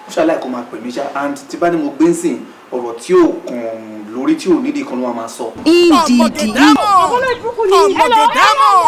Ó ṣàlàyé kó máa pè mí ṣá, and tí bá ní mo gbé ń sìn, ọ̀rọ̀ tí ò kàn lórí, tí ò nídìí kan ló máa sọ. Ọmọge Diamond, Ọmọge Diamond.